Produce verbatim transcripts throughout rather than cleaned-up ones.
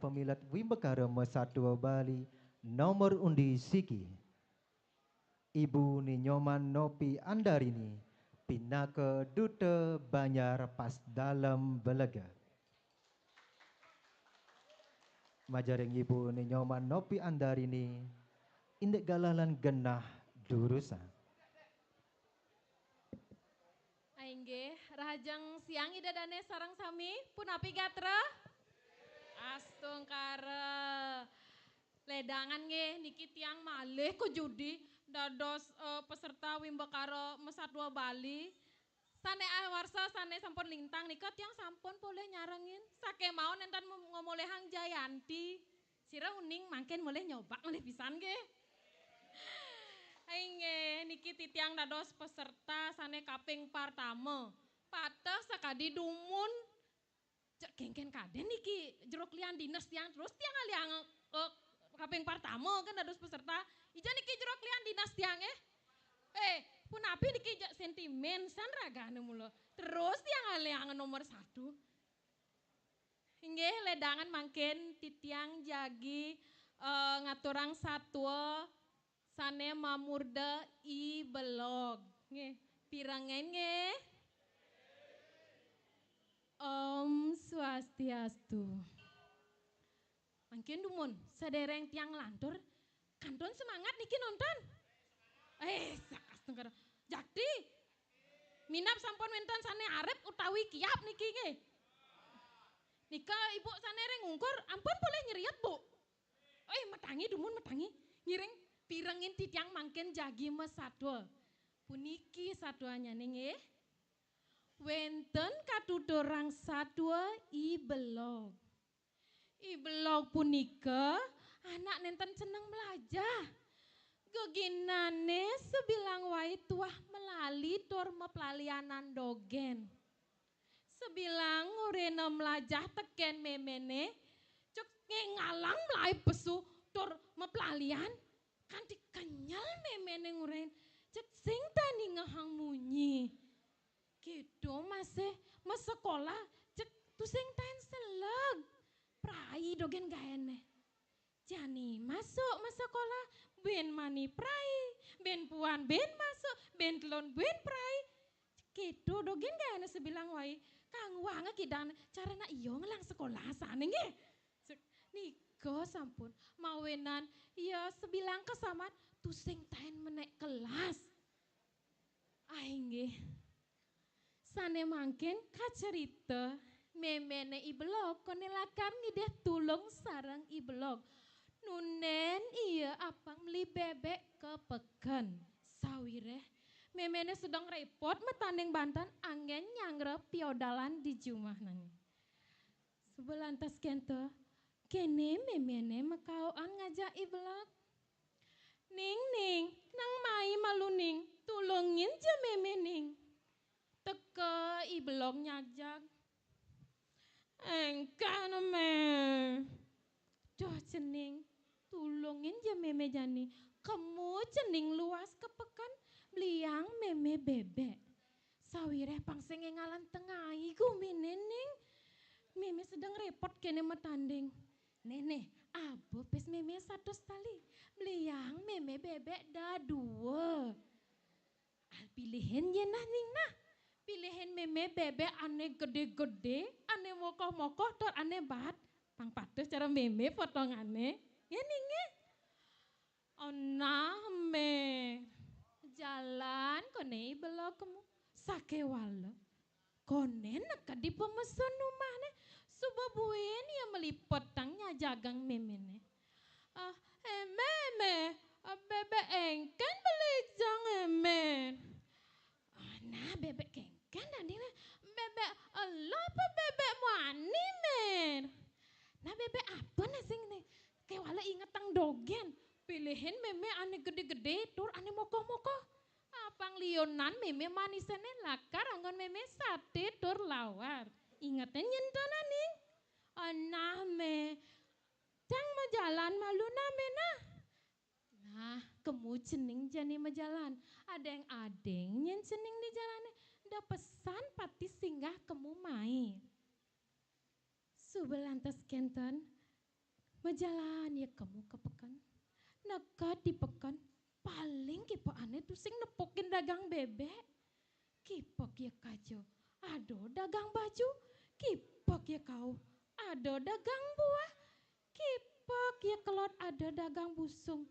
Pamilet Wimbakara Masatua Bali, nomor undi siki. Ibu Ni Nyoman Nopi Andarini, pinaka Duta Banjar Pas Dalem Belega. Majaring Ibu Ni Nyoman Nopi Andarini, indik galah lan genah durusang. Inggih, rahajeng siang Ida Dane sareng sami, punapi gatra? Astungkara. Ledangan nggih, niki tiang malih kejudi dados, eh, peserta Wimbakara Masatua Bali. Sane awarsa sane sampun lintang nika tiang sampun polih nyarengin. Sakemawon nenten mem-, ngemolihang Jayanti. Sira uning mangkin mulih nyobak malih pisan nggih. Inggih, niki titiang dados peserta sane kaping partama. Pateh sakadi dumun. Cek kengken kaden niki jero klian dinas tiang terus tiang alihang, eh, kaping partama kan dados peserta. Ija niki jero klian dinas tiang, eh. Eh, punapi niki jak sentimen san ragane mula. Terus tiang alihang nomor satu. Inggih, ledangan mangkin titiang jagi, eh, ngaturang satua sane mamurda I Belog. Nggih, pirengen nggih? Om Swastiastu. Mangkin dumun, sedereng tiang nglantur, kantun semangat niki nonton. Eh, sakas tengkara. Jakti, minab sampun wenten sane arep utawi kiap niki nggih. Nika ibu sane ring ungkur, ampun polih nyeriet, Bu. Oi, matangi dumun matangi. Ngiring pirengin titiang mangkin jagi masatua. Puniki satuanyane nggih. Wenten katuturang satua I Belog. I Belog punika anak nenten seneng melajah. Geginane sebilang wai tuah melali tur meplalianan dogen. Sebilang ngurena melajah teken memene, cek ngengalang melai pesu tur meplalian, kanti kenyel memene nguren, cek sing tani ngehang munyi. Gitu masih mesekolah, cek tusing tain seleg. Prai dogen gaene. Jani masuk masekolah, ben mani prai, ben puan ben masuk, ben telon ben prai. Gitu dogen gaene sebilang wai. Kang wanga kidan carana iyo ngelang sekolah sane nggih. Cek, nika sampun mawenan iya sebilang kesaman tusing tain menek kelas. Ah, inggih. Sane mangkin kacerita memene I Belog kone lakar ngidih tulung sareng I Belog. Nunden iya apang meli bebek ke peken. Sawireh memene sedeng repot matanding banten anggen nyanggra piodalan di jumah nanging. Suba lantas kento, kene memene makaoan ngajak I Belog. Ning, ning, nang mai malu ning, tulungin ja meme ning. Teka I Belog nyajag. Engken, Me. Duh, cening, tulungin ja meme jani. Kemu cening luas ke peken, beliang meme bebek. Sawireh pang sing engalan tengai gumine ning. Meme sedeng repot kene matanding. Neh, neh, aba pes meme satus tali. Beliang meme bebek dadua. Al pilihin ye nah ning nah. Pilihin meme bebek ane gede-gede, ane mokoh-mokoh, tur ane baat. Pang patuh cara meme potongane. Nggih ning nggih. Onah, Me. Jalan kone I Belog kemu. Sakewala. Kone neked di pemesun umahne. Suba buin iya melipet tang nyajagang memene. Ah, Eme, Eme. Ah, bebek engken beli jang, Eme. Ah, nah, bebek kengken dadi, nah. Bebek elo apa bebek muani, Men? Nah, bebek apa nah sing ne? Kewala ingetang dogen. Pilihin meme ane gede-gede tur ane mokoh-mokoh. Apang lionan meme manisane lakar anggon meme sate tur lawar. Ingetin nyen to nah ning. Onah, Me. Cang majalan malu nah, Me nah. Nah, kemu cening jani majalan. Adeng-adeng nyen cening di jalane. Da pesan pati singgah kemu mai. Suba lantas kenten, Majalan ia kemu ka peken. Neked di peken, paling kipok ané tusing nepukin dagang bébék. Kipok ia kaja, ada dagang baju. Kipok ia kauh, ada dagang buah. Kipok ia kelod, ada dagang busung.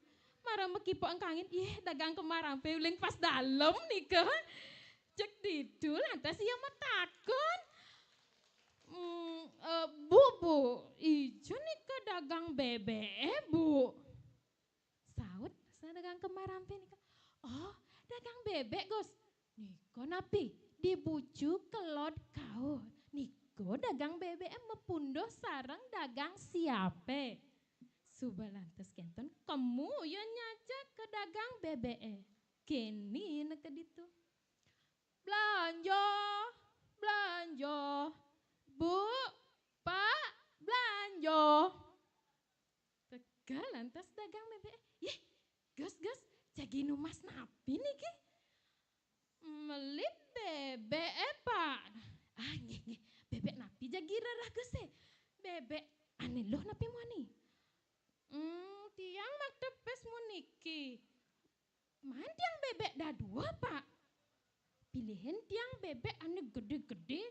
Mara makipok engkangin, yéh, dagang kemarampé uling pas dalem nika. Cék ditu lantas ia matakon, "Hmm, eh, Bu, Bu, ija nika dagang bébék, eh, Bu?" Saut sang dagang kemarampé nika, "Oh, dagang bébék, Gus. Nika napi, di bucu kelod kauh. Nika dagang bébék, eh, mapunduh sareng dagang siapé." Suba lantas kénten, kemu ia nyaja ka dagang bébék, eh. Kéné ia neked ditu. "Belanja, belanja. Bu, Pak, belanja." Teka lantas dagang bébék, "Yéh, Gus, Gus, jagi numbas napi niki?" "Meli bébék, eh, Pak." "Ah, nggih, nggih. Bébék napi jagi rereh Gus, eh? Bébék ané luh napi muani?" "Hmm, tiang makta pés muniki." "Maan tiang bébék dadua, Pak?" "Pilihin tiang bébék ané gedé-gedé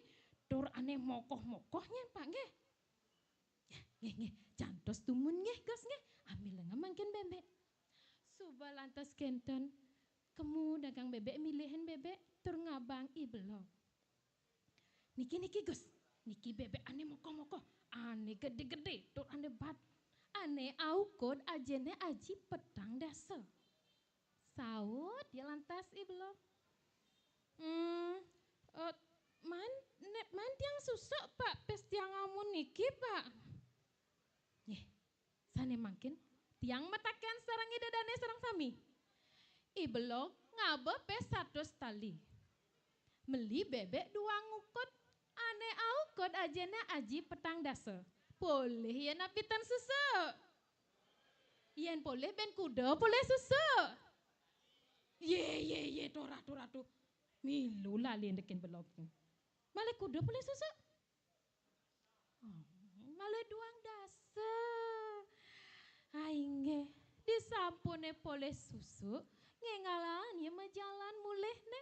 tur ané mokoh-mokoh nyén, Pak, nggih." "Yah, nggih, nggih, jantos dumun nggih, Gus, nggih. Ambilanga mangkin bébék." Suba lantas kénten, kemu dagang bébék milihin bébék tur ngabang I Belog. "Niki, niki, Gus. Niki bébék ané mokoh-mokoh, ané gedé-gedé, tur ané bat. Ané aukud ajiné aji petang dasa." Saut ia lantas I Belog. "Hmm, eh, maan, né-, maan tiang susuk, Pak, pés tiang amun niki, Pak?" "Nggih, sané mangkin, tiang mataken sareng Ida Dané sareng sami." I Belog ngaba pés satus tali. "Meli bébék dua ngukud, ané aukud ajiné aji petang dasa. Polih yén napi ten susuk?" "Yén polih bén kuda polih susuk." "Yé, yé, yé, torah, torah, tuh. Milu lali ndekin Belog. Malih kuda polih susuk?" "Oh, malih duang dasa." "Ai nggih, disampuné polih susuk, ngéngalang ia majalan mulih né."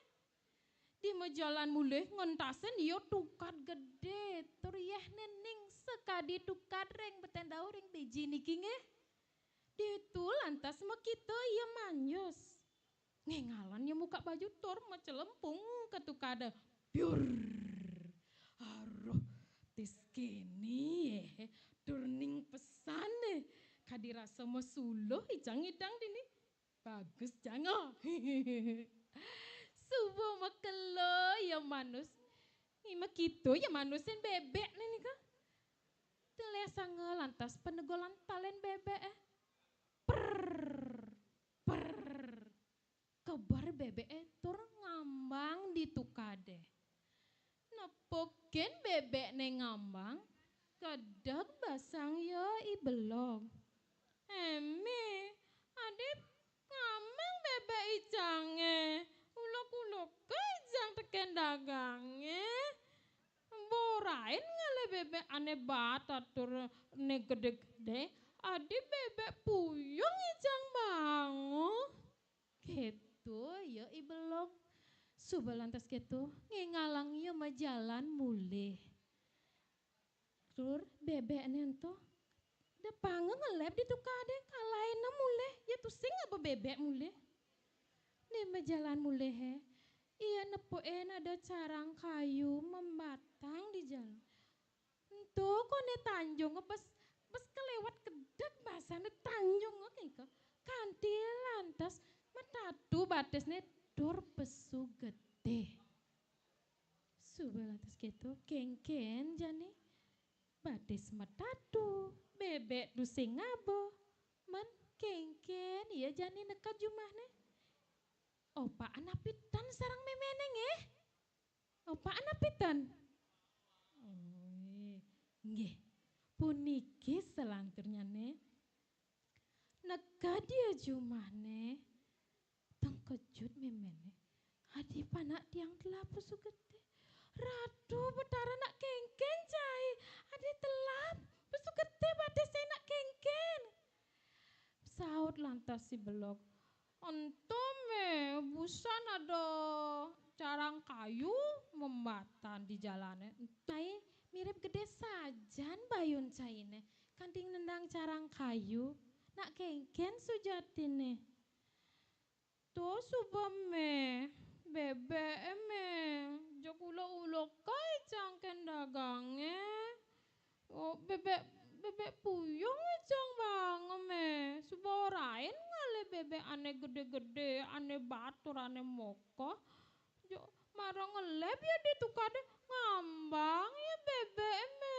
Di majalan mulih ngentasin ia tukad gedé, tur yéhné ning sakadi tukad ring betén dauh ring Biji niki nggih. Ditu lantas makita ia manjus. Ngéngalang ia mukak baju tur maclempung ka tukadé. Biur. "Aruh, tis kéné, eh, tur ning pesan, eh. Kadi rasa masuluh icang ngidang dini. Bagus cang, oh." Suba makelo ia manus. Ih, makita ia manusin bébékné nika. Telesanga lantas panegolan talin bébéké. Prr, prr. Keber bébéké tur ngambang di tukadé. Nepukin bébékné ngambang, kedeg basang ia I Belog. "Émi, adi ngambang bébék icangé, uluk-uluka icang tekén dagangé. Borain ngalih bébék ané baat tur ané gedé-gedé, adi bébék puyung icang banguh." Kéto ia I Belog. Suba lantas kéto, ngéngalang ia majalan mulih. Tur bébékné ento, depanga ngeleb di tukadé, kalaina mulih, ia tusing ngaba bébék mulih. Di majalan mulihé, ia nepukin ada carang kayu mambatang di jalan. Ento koné tanjung, bes, bes kaliwat kedeg basangné tanjung kéto. Kanti lantas matatu batisné tur pesu getih. Suba lantas kéto, kénkén jani batis matatu, bébék tusing ngaba. Mén kénkén ia jani neked jumahné. Opaan napi ten sareng méméné nggih? Opaan napi ten? Oi, nggih. Puniki selanturnyané. Neked ia jumahné, tengkejut méméné. Adi panak tiang telah pesu getih. Ratu Betara nak kénkén cai. Adi telah pesu getih batis nak kénkén. Tas si belog. Ento mé, busan ada carang kayu membatan di jalané. Ento. Cai, mirip gedé sajan bayun cainé, kanti nendang carang kayu. Nak kénkén sujatiné. To suba mé, bébéké mé, jeg ulek-ulek ai cangkén dagangé. Oh, bébék, bébék puyung cang banga mé. Suba orain ngalih bébék ané gedé-gedé, ané batur, ané mokoh. Jo, mara ngeleb ya di tukadé, ngambang ya bébék mé.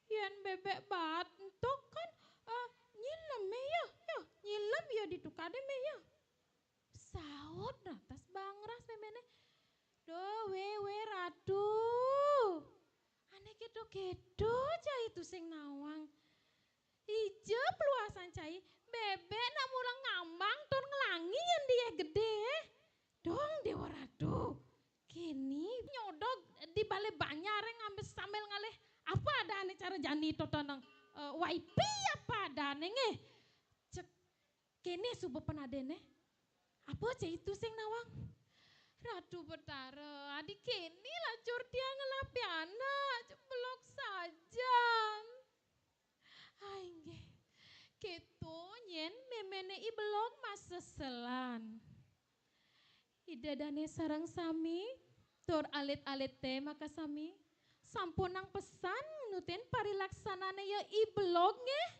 Yén bébék baat ento kan, eh, nyilem mé ya, ya, nyilem ya di tukadé mé ya. Saut ratas bangras méméné. Duh, wé, wé, Ratu. Ané kéto-kéto cai tusing nawang. Ija peluasan cai, bébék nak mula ngambang tur nglangi yén diah gedé. Dong, Déwa Ratu. Kéné nyodog di balé banyaré ngambil sambil ngalih apa adané cara jani totoneng, eh, wifi apa adané nggih. Cek Kéné suba penadéné. Apa cai tusing nawang? Ratu Betara, adi kéné lacur tiang ngelah pianak, cek belog sajan. Ai nggih. Kéto nyén méméné I Belog maseselan. Ida dané sareng sami, tur alit-alité makasami, sampunang pesan nutin parilaksanané ya I Belog nggih.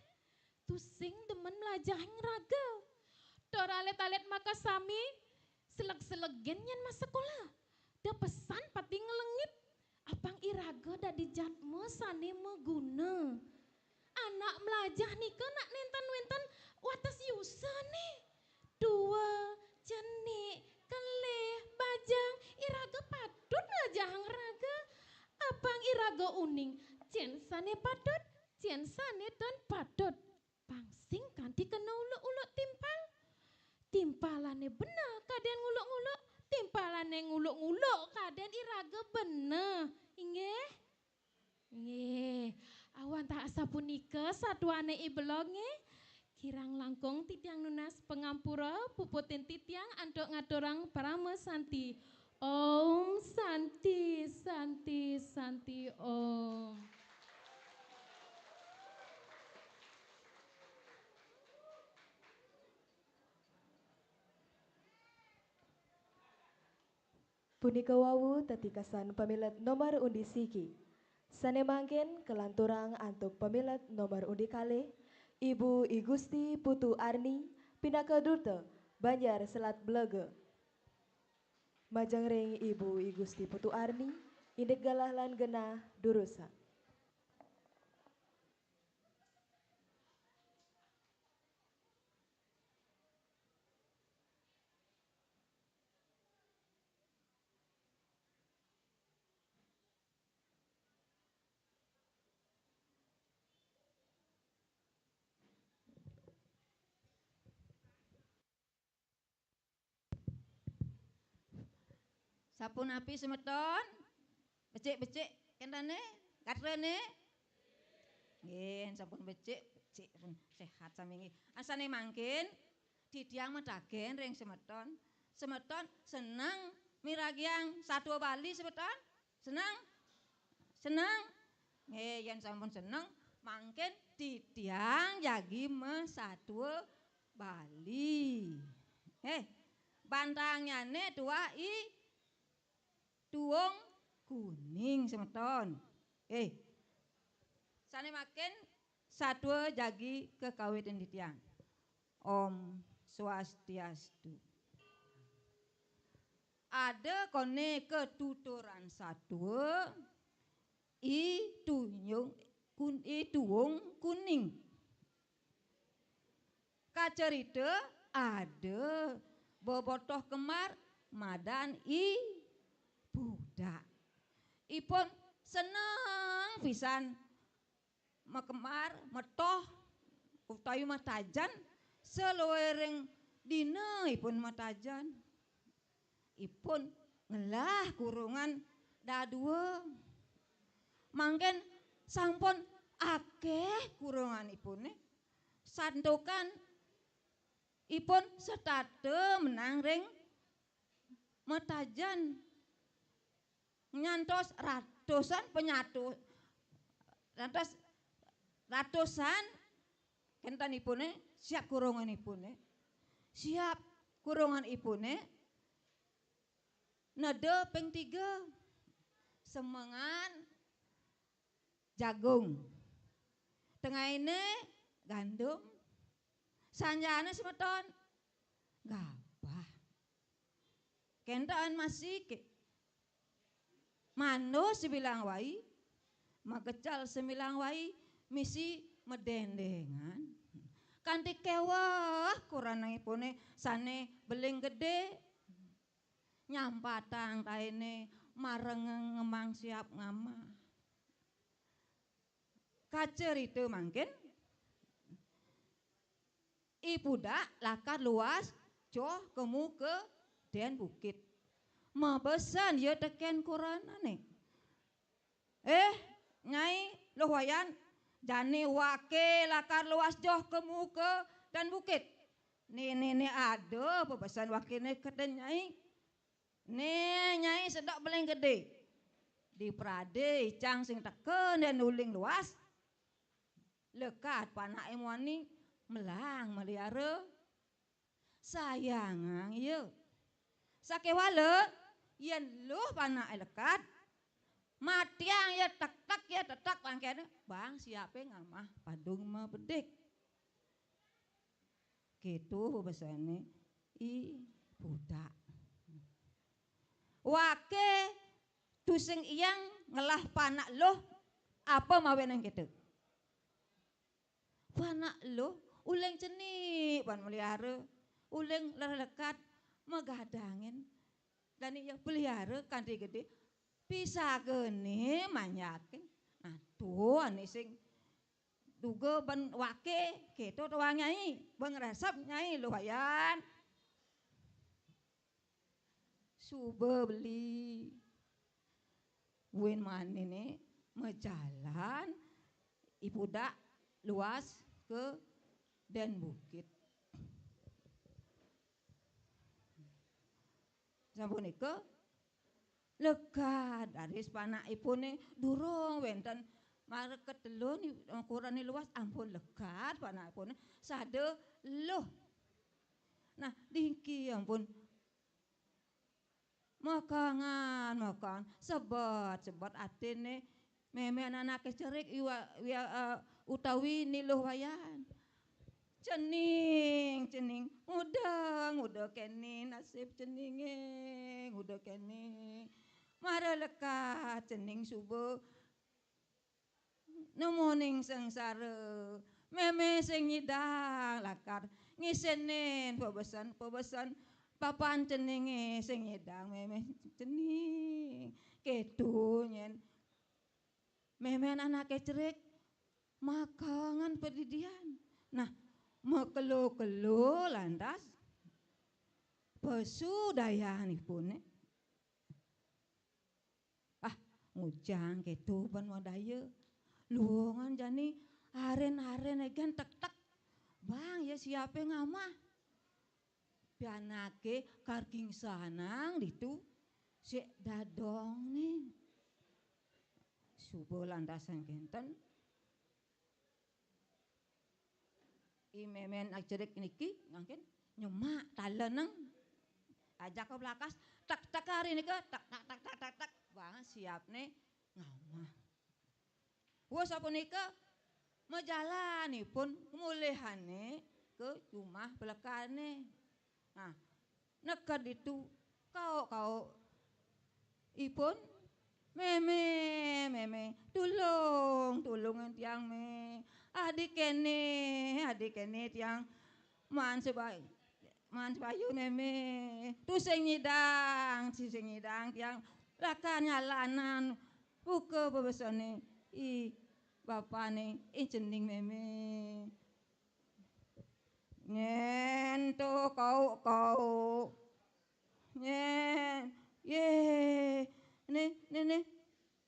Tusing demen mlajahing raga. Tur alit-alit makasami, seleg-selegin yén masekolah. Da pesan pati nglengit. Apang iraga dadi jadma sané maguna. Anak mlajah nika nak nénten wénten wates yusané. Tua, cenik, kelih, bajang, iraga patut mlajahang raga. Apang iraga uning, cén sané patut, cén sané tan patut. Pang sing kanti kena uluk-uluk timpal. Timpalané bena kadén nguluk-nguluk, timpalané nguluk-nguluk kadén iraga bena. Inggih? Nggih. Awan tah asapunika satuané I Belog nggih. Kirang langkung titiang nunas pangampura puputin titiang antuk ngaturang parama santi. Om Santi, Santi, Santi, Om. Punika wau tetikasan pamilet nomor undi siki. Sané mangkin kalanturang antuk pamilet nomor undi kalih, Ibu I Gusti Putu Arni, pinaka Duta Banjar Selat Belaga. Majeng ring Ibu I Gusti Putu Arni, indik galah lan genah durusang. Sapunapi semeton? Becik-becik kéntené? Gatrané? Nggih, sampun becik, becik pun séhat sami nggih. Asané mangkin, titiang medagén ring semeton. Semeton seneng miragiang satua Bali semeton? Seneng? Seneng? Nggih, yén sampun seneng, mangkin titiang jagi masatua Bali. Eh, bantangnyané tuah I Tuung Kuning semeton. Eh, sané mangkin satua jagi kakawitin titiang. Om Swastiastu. Ada koné katuturan satua, I Tuung Kun-, I Tuung Kuning. Kacarita ada bebotoh kembar madan I Budak. Ipun seneng pisan makembar, metoh, utawi matajan, saluiring dina ipun matajan. Ipun ngelah kurungan dadua. Mangkin sampun akéh kurunganipuné. Santukan Ipun setata menang ring matajan nyantos ratusan penyatu, nyantos ratusan kentenipune, siap kurunganipune, siap kurunganipune neda ping tiga, semengan jagung, tengahine gandum, sanjane semeton gabah. Kenten masih ke. Manus sebilang wai, makecal sebilang wai, misi medendengan. Kanti keweh kuranipune sane beling gede, nyampatang taine mareng ngemang siap ngamah. Kacerita mangkin, I Pudak lakar luas joh kemu ka den bukit. Mabesen ia teken kuranane. "Eh, Nyai, Luh Wayan, jani wake lakar luas joh kemu ka den bukit. Nini ne ada pabesen wakene ka den Nyai. Ne Nyai sedek beling gede. Diprade icang sing teka den uling luas. Lekad panake muani melang meliara. Sayangang ia. Sakewala yen luh panake lekad, matiang ia tektek ia tetek langkene, bang siape ngamah padung mabedik." Keto pabesane I Pudak. Wake tusing iyang ngelah panak luh, apa mawinan keto? Panak luh uling cenik pan meliara, uling lelekat magadangin. Dani ia pelihara kanti gede, pisagane manyakin. Nah, to ane sing duga ban wake, keto to Nyai, bang resep Nyai Luh Wayan. Suba beli. Buin manine majalan, I Pudak luas ka den bukit. Sampunika lekad raris panakipune durung wenten mara ketelun, ukurane luas ampun lekad panakipune sada luh. Nah, dingki ampun makangan, makan, sebet, sebet atine meme anake cerik iwa, wia, eh, utawi Ni Luh Wayan. Cening, cening, nguda, nguda kene nasib ceninge, nguda kene. Mara lekad cening suba nemoning sengsara. Meme sing nyidang lakar ngisenin pabesen, pabesen papan ceninge sing nyidang meme cening. Keto nyen meme anake cerik makangan padidian. Nah, makelo-kelo lantas pasudayanipune. Ah, ngujang keto ban wadaya. Luungan jani aren-aren egan tek-tek. Bang, ya siape ngamah. Pianake karging sanang ditu sik dadong nih. Suba lantasan kenten. I memen anak cerik niki mangkin nyemak taleneng. Ajak ka belakas, tek-tek hari nika, tek, tek, tek, tek, tek, tek. Bang siapne ngamah. Wus sapunika majalanipun mulihane ka jumah pelekane. Nah, neked ditu kauk-kauk ipun, "Meme, meme, tulung, tulungan tiang, me. Adi kene, adi kene tiang maan sebai, maan sebayu, meme. Tusing nyidang, tusing nyidang tiang lakar nyalanan buka pabesane i bapane i cening, meme." Nyen to kauk-kauk. Nyen, ye, ne, ne, ne,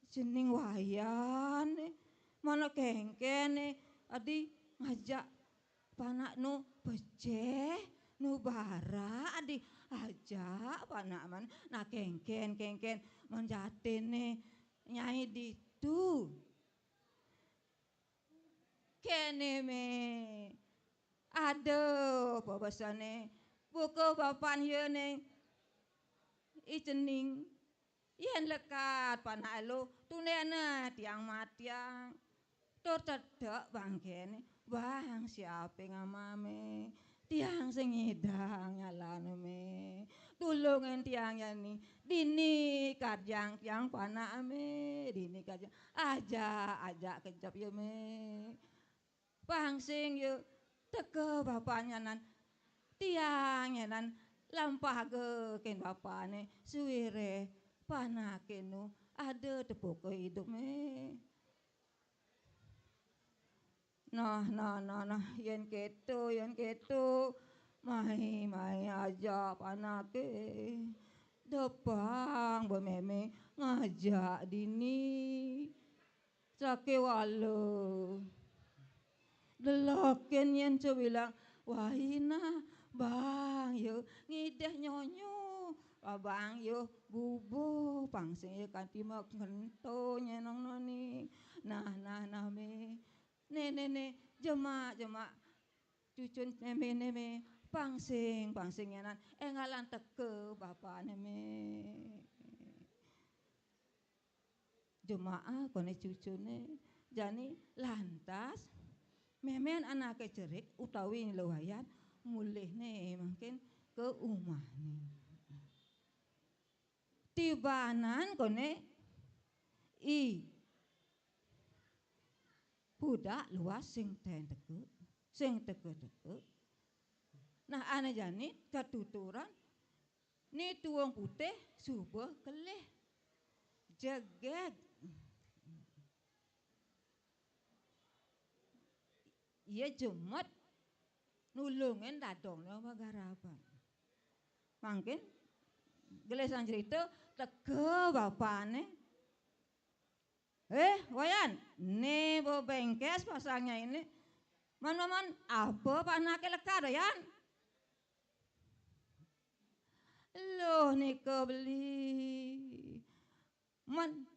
cening Wayan, ne, mana kengken, ne, adi ngajak panak nu beceh, Nu bara adi ajak panak man, nah kengken, kengken, menjatine nyai ditu. Kene me, aduh, pabasane, buka bapan ye ning i cening. Yen lekat panak elo, tunena tiang matiang. Tur tedek bangkene, bang siape ngamame. Tiang sing ngidang nyalane me. Tulungin tiang yani. Dini kadang tiang panak me. Dini kadang. Ajak, ajak kejap ya me. Pangsing ya. Teka bapanyanan. Tiang nyanan. Lampaga ken bapane. Suwire panake nu. Ada tepuka idup me. Nah, nah, nah, nah, yen keto, yen keto, mai, mai aja panake. Depang bememe ngajak dini. Sake wala. Deloken yen sebilang, wahina, bang, yo, ngideh nyonyo. Abang, yo, bubuh, pangsing, yo, kanti mak ngento nyenong noni. Nah, nah, nah, me. Ne, ne, ne, jemak, jemak. Cucun neme, neme, pangsing, pangsing nyanan. Engalan teka bapane me. Jemaah kone cucune. Jani lantas memen anake cerik utawi lewayan mulihne mangkin ke umahne. Tibanan kone i budak luas sing ten teke, sing teke-teke. Nah, ane jani katuturan ni tuwung putih suba kelih. Jegeg. Iya jemet nulungin dadongne magaraban. Mangkin gelisan cerita teka bapane. Eh, Wayan, ne bebengkes pasangnya ini. Man, man, man, apa panake lekar, Yan? Loh, nika beli. Man,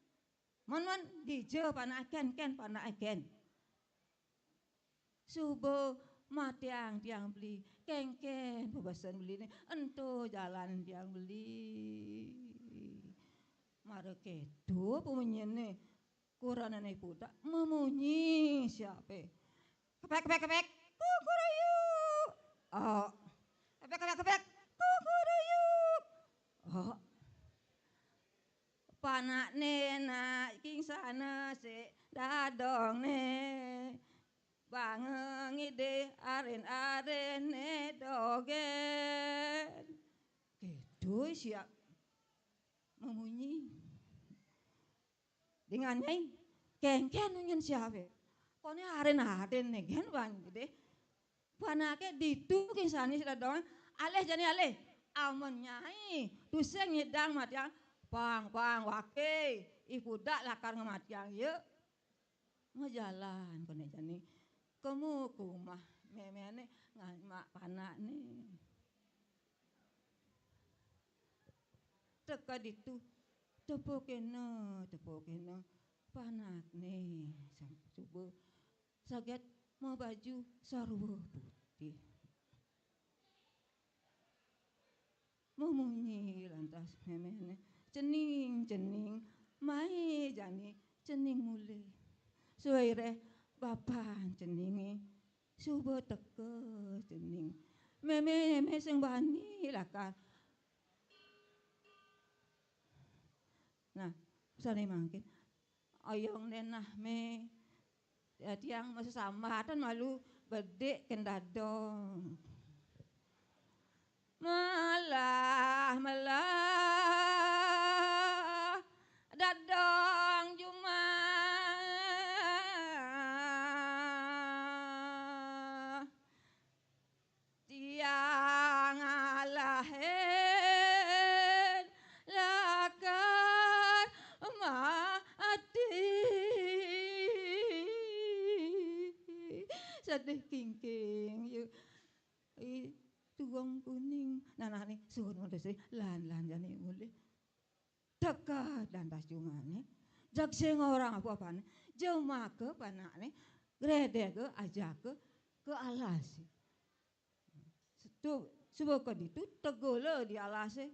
man, man, dija panake ken, panake ken. Suba matiang tiang beli, kengken pabesen beline, ento jalan tiang beli. Mara keto pamenyene, kuranane budak memunyi siape. Kepek, kepek, kepek, kukuruyuk. Oh. Kepek, kepek, kepek, kukuruyuk. Oh. Panakne nak kingsana sik dadongne. Bange ngide aren-arenne dogen. Kedo siap memunyi. Dengan nyai, kengken nyen siape. Kone aren-arenne gen bang ngide. Panake ditu kingsane sik dadonge. Alih jani alih. Amen nyai tusing nyidang matiang, pang, pang, wake, i budak lakar ngematiang, ye. Majalan kone jani. Kemu ke umah memene ngan mak panakne. Teka ditu, tepukena, tepukena panakne sang suba saget mabaju sarwa putih. Memunyi lantas memene, "Cening, cening, mai jani cening mulih." Suwire bapan ceninge suba teka cening. Meme, meme sing bani lakar. Nah, sane mangkin. Oyong nenah me. Ya, tiang masih sambatan malu bedik kendadong. Malah, malah, dadong jumah. Tiang ngalahin lakar mati. Sedih kingking, yuk. Ih, tuwung kuning. Nah, nah, nih, suhun modus, lan, lan, jani mulih. Teka lantas jumahné. Jeg sing ora apa-apané. Jemaka panakné. Gredega ajaka ka alas. Setu, suba ka ditu, tegula di alasé.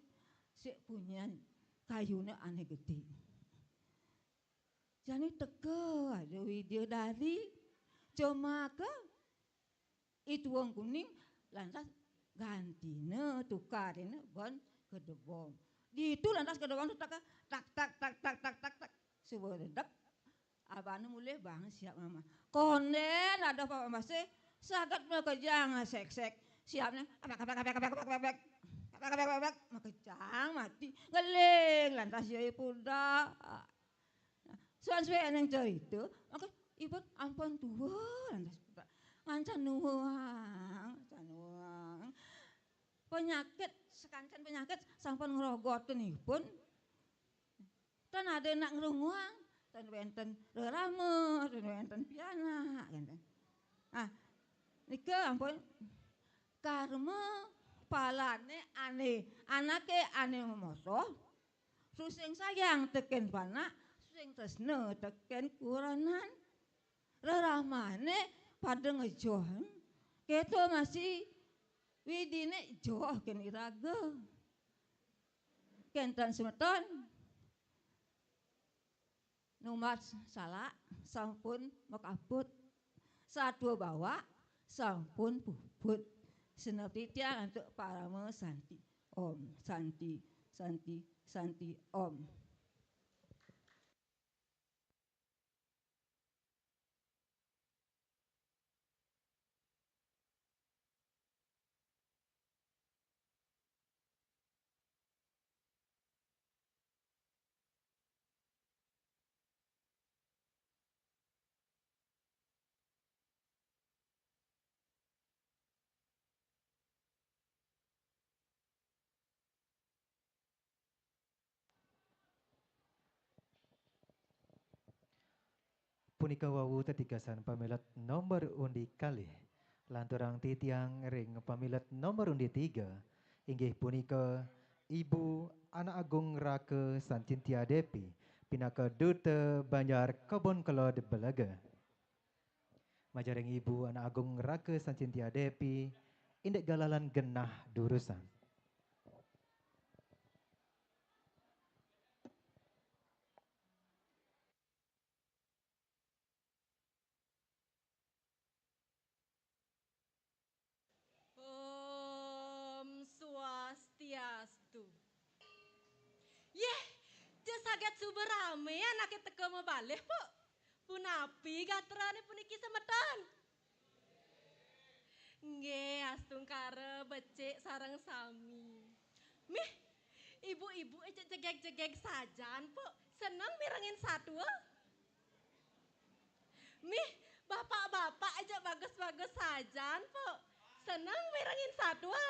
Sik punyan kayuné ané gedé. Jani teka ada widadari. Jemaka I tuwung kuning lantas gantina tukarina ban gedebong. Ditu lantas gedebong tu tak, tak, tak, tak, tak, tak, tak, tak. Suba redep. Abané mulih bang siap mama. Kondén ada apa masih saget makejang seksek. Siapnya abek, abek, abek, abek, abek, abek, abek. Abek, abek, abek, abek. Makejang mati. Ngeling lantas ya puda. Nah, suan suwe eneng cerita, maka ipun ampun tua lantas ngancan nuwang, ngancan nuwang. Penyakit, sekancan penyakit sampun ngrogotin ipun. Tan ada nak ngrunguang, tan wenten rerama, tan wenten pianak, gitu. Ah, nika ampun karma palane ane, anake ane mosoh, susing sayang teken panak, susing tresna teken kurenan. Reramane pada ngejoh. Keto masih widine joh ken iraga. Kenten semeton. Numat salak sampun makaput. Satua bawak sampun puput. Senep titiang antuk parama santi. Om, santi, santi, santi, om. Punika wau tetigasan pamilet nomor undi kalih. Lanturang titiang ring pamilet nomor undi tiga, inggih punika Ibu Anak Agung Raka Sancintia Depi, pinaka Duta Banjar Kebon Kelod Belega. Majaring Ibu Anak Agung Raka Sancintia Depi, indik galalan genah durusan. Om Swastiastu. Yeh, ja saget suba rame anake teka mabalih, Puk. Punapi gatrane puniki semeton? Nggih, astungkara becik sareng sami. Mih, ibu-ibu ejak jegeg-jegeg sajan, Puk. Seneng mirengin satua? Mih, bapak-bapak ejak bagus-bagus sajan, Puk. Seneng mirengin satua?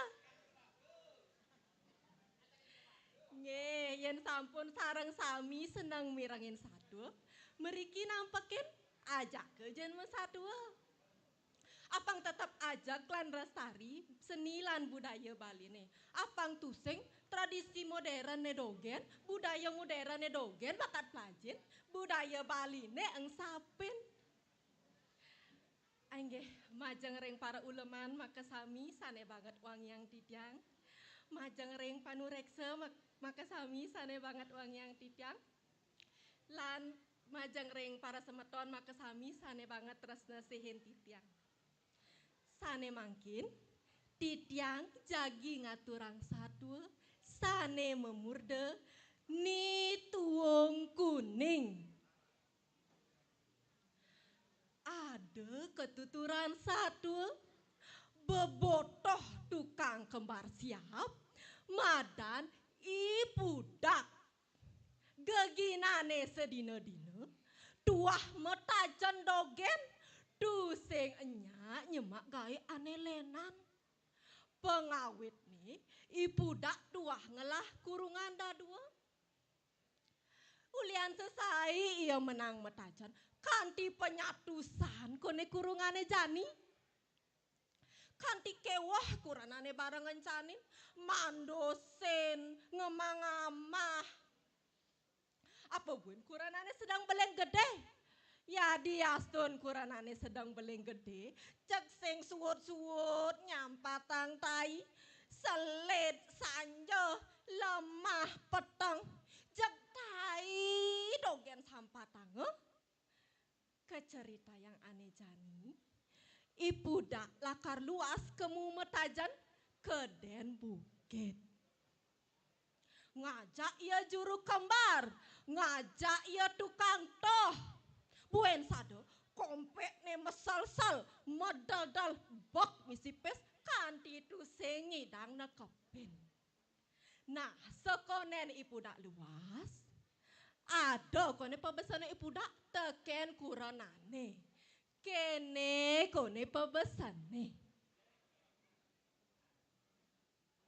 Nggih, yen sampun sareng sami seneng mirengin satua, mriki nampekin ajaka jen masatua. Apang tetep ajeg lan lestari seni lan budaya Baline. Apang tusing tradisi moderne dogen, budaya moderne dogen bakat plajin, budaya Baline engsapin. Inggih, majeng ring para uleman makasami sane banget wangiang titiang. Majeng ring panureksa mak-, makasami sane banget wangiang titiang. Lan majeng ring para semeton makasami sane banget tresna sihin titiang. Sane mangkin, titiang jagi ngaturang satua sane mamurda Ni Tuung Kuning. Ada katuturan satua, bebotoh tukang kembar siap, madan I Pudak. Geginane sadina-dina, tuah matajen dogen, tusing enya nyemak gae ane lenan. Pangawitne, I Pudak tuah ngelah kurungan dadua. Ulian sesai ia menang matajen, kanti panyatusan kone kurungane jani. Kanti Kéweh kurenané bareng ngencanin, mandosin, ngemah-ngamah. Apa buin kurenané sedeng beling gedé? Yadiastun kurenané sedeng beling gedé, jeg sing suut-suut nyampatang tai, selit, sanjeh, lemah, peteng, jeg tai dogén sampatang, eh? Kacaritayang ané jani, I Pudak lakar luas kemu matajen ka dén bukit. Ngajak ia juru kembar, ngajak ia tukang toh. Buin sada, kompékné meselsel, medeldel, bek misi pis, kanti tusing ngidang nekepin. Nah, sakonén I Pudak luas, ada koné pabesené I Pudak tekén kurenané. Kéné koné pabesené.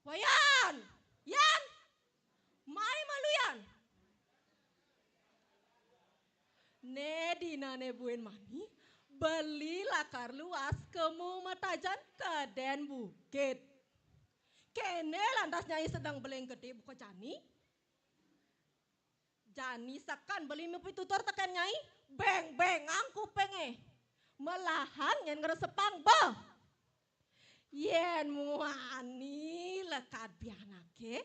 Wayan, Yan, mai malu Yan. Né dinané buin mani, beli lakar luas kemu matajen ka dén bukit. Kéné lantas Nyai sedeng beling gedé buka jani. Jani seken beli mapitutur tekén Nyai, béng-béngang kupingé. Malahan yén ngresepang, béh. Yén muani lekad pianaké,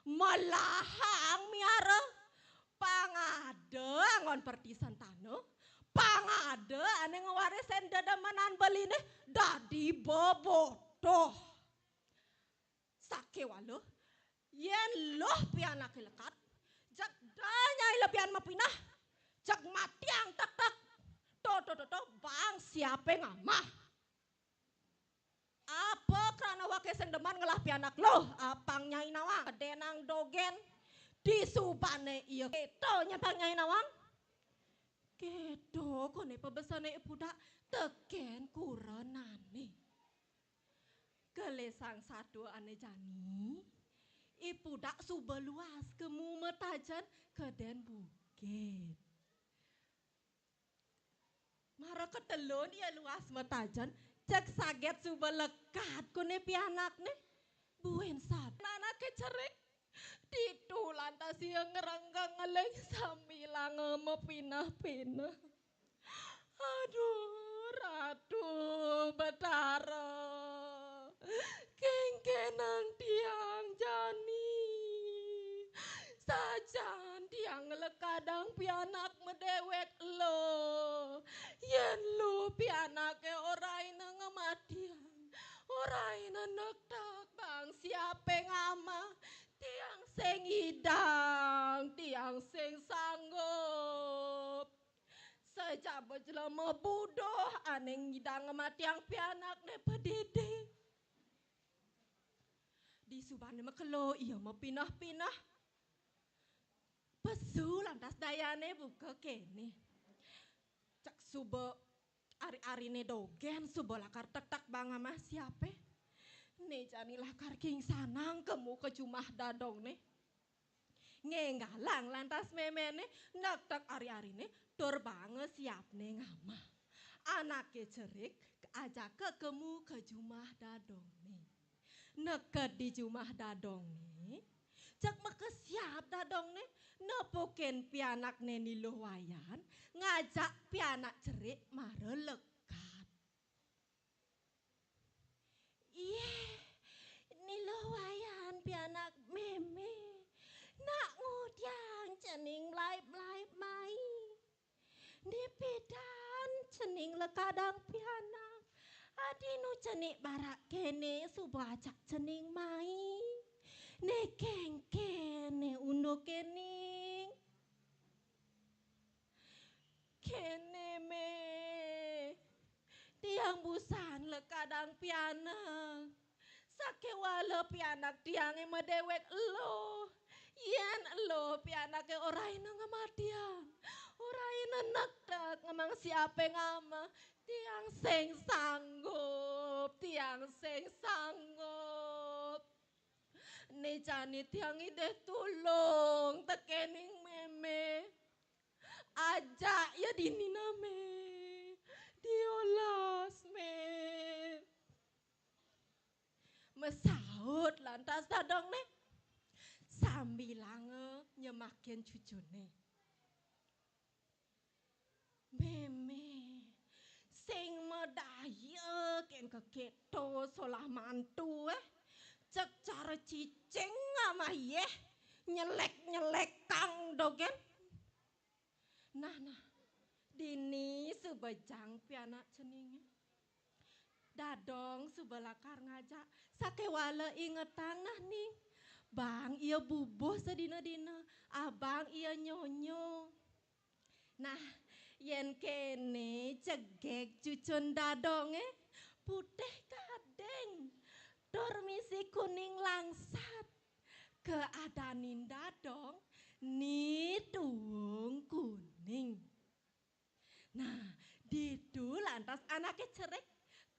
malahang miara, pang ada anggon pertisan tanah, pang ada ané ngwarisin dedemenan beliné dadi bebotoh. Sakéwala, yén luh pianaké lekad, jeg da Nyai lebihan mapineh, jeg matiang tektek, to, to, to, to, bang siapé ngamah. Apa krana waké sing demen ngelah pianak luh, apang Nyai nawang. Dénang dogén, disubané ia kéto nyén pang Nyai nawang. Kéto koné pabesené I Pudak tekén kurenané. Gelisang satua ané jani, I Pudak suba luas kemu matajen ka dén bukit. Mara katelun ia luas matajen, jeg saget suba lekad koné pianakné. Buin sad anaké cerik. Ditu lantas ia ngrenggeng ngeling sambilanga mapineh-pineh. Aduh, Ratu Betara, kéngkénang tiang jani. Sajan tiang nglekadang pianak madéwék luh. Yén luh pianaké oraina ngamatiang, oraina nektek bang siapé ngamah, tiang sing ngidang, tiang sing sanggup. Sajaba jelema buduh ané ngidang ngamatiang pianakné padidi. Disubané makelo ia mapineh-pineh. Pesu lantas dayané buka kéné. Cék suba ari-ariné dogén, suba lakar tektek bang ngamah siapé. Né jani lakar kingsanang kemu ka jumah dadongné. Ngénggalang lantas méméné nektek ari-ariné tur bang siapné ngamah. Anaké cerik ajaka kemu ka jumah dadongné. Neked di jumah dadongné, cék makesiab dadongné nepukin pianakné Ni Luh Wayan, ngajak pianak cerik mara lekad. Yéh, Ni Luh Wayan pianak mémé, nak ngudiang cening mlaib-mlaib mai. Né pidan cening lekadang pianak. Adi nu cenik barak kéné suba ajak cening mai. Né kéngkén né unduk kéning. Kéné mé. Tiang busan lekadang pianak. Sakéwala pianak tiangé madéwék eluh. Yén eluh pianaké oraina ngamatiang, oraina nektek ngamang siapé ngamah, tiang sing sanggup, tiang sing sanggup. Né jani tiang ngidih tulung tekéning mémé. Ajak ia dini na mé. Diolas mé. Saut lantas dadongné. Sambilanga nyemakin cucuné. Mémé, sing madaya kén kéto solah mantu, eh. Cék cara cicing ngamah yéh, nyelek-nyelekang dogén. Nah, nah, dini suba jang pianak ceningé. Dadong suba lakar ngajak, sakéwala ingetang nah ning. Bang ia bubuh sadina-dina, abang ia nyonyo. Nah, yén kéné cegeg cucun dadongé, putih gading, tur misi kuning langsat. Kaadanin dadong, Ni Tuung Kuning. Nah, ditu lantas anaké cerik,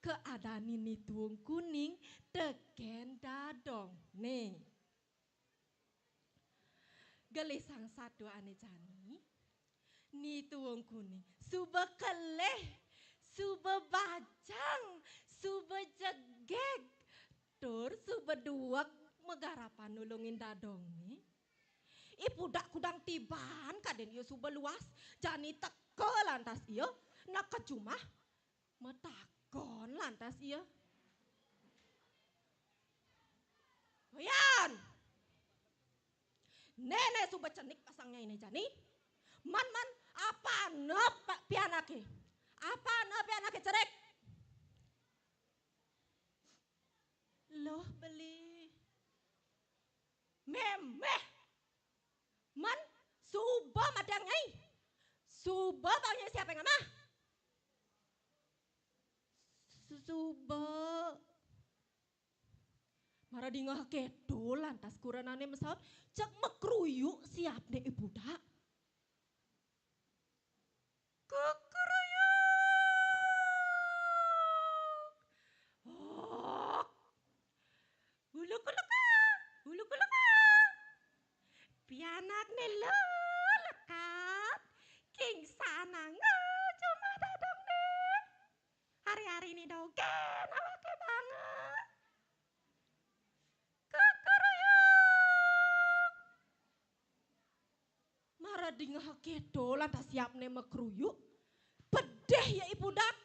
kaadanin Ni Tuung Kuning tekén dadongné. Gelisang satua ané jani, Ni Tuung Kuning suba kelih, suba bajang, suba jegeg, tur suba dueg magarapan nulungin dadongné. I Pudak kudang tiban kadén ia suba luas, jani teka lantas ia, neked jumah, matakon lantas ia. "Yan! Néné suba cenik pasang nyainé jani. Man, man, apana pa-, pianaké? Apana pianaké cerik?" "Luh, Beli." "Mémé! Man, suba matiang nyai. Suba bang nyai siapé ngamah." "Su-, suba." Mara dingeh kéto lantas kurenané masaut, cék makruyuk siapné I Pudak. Kukruyuk. Hok. Uluk-uluk, uluk-uluk. Pianakné lelekat, kingsananga jumah dadongné. Ari-ari né dogén awaké banget. Kukruyuk. Mara dingeh kéto lantas siapné makruyuk, pedih ia I Pudak.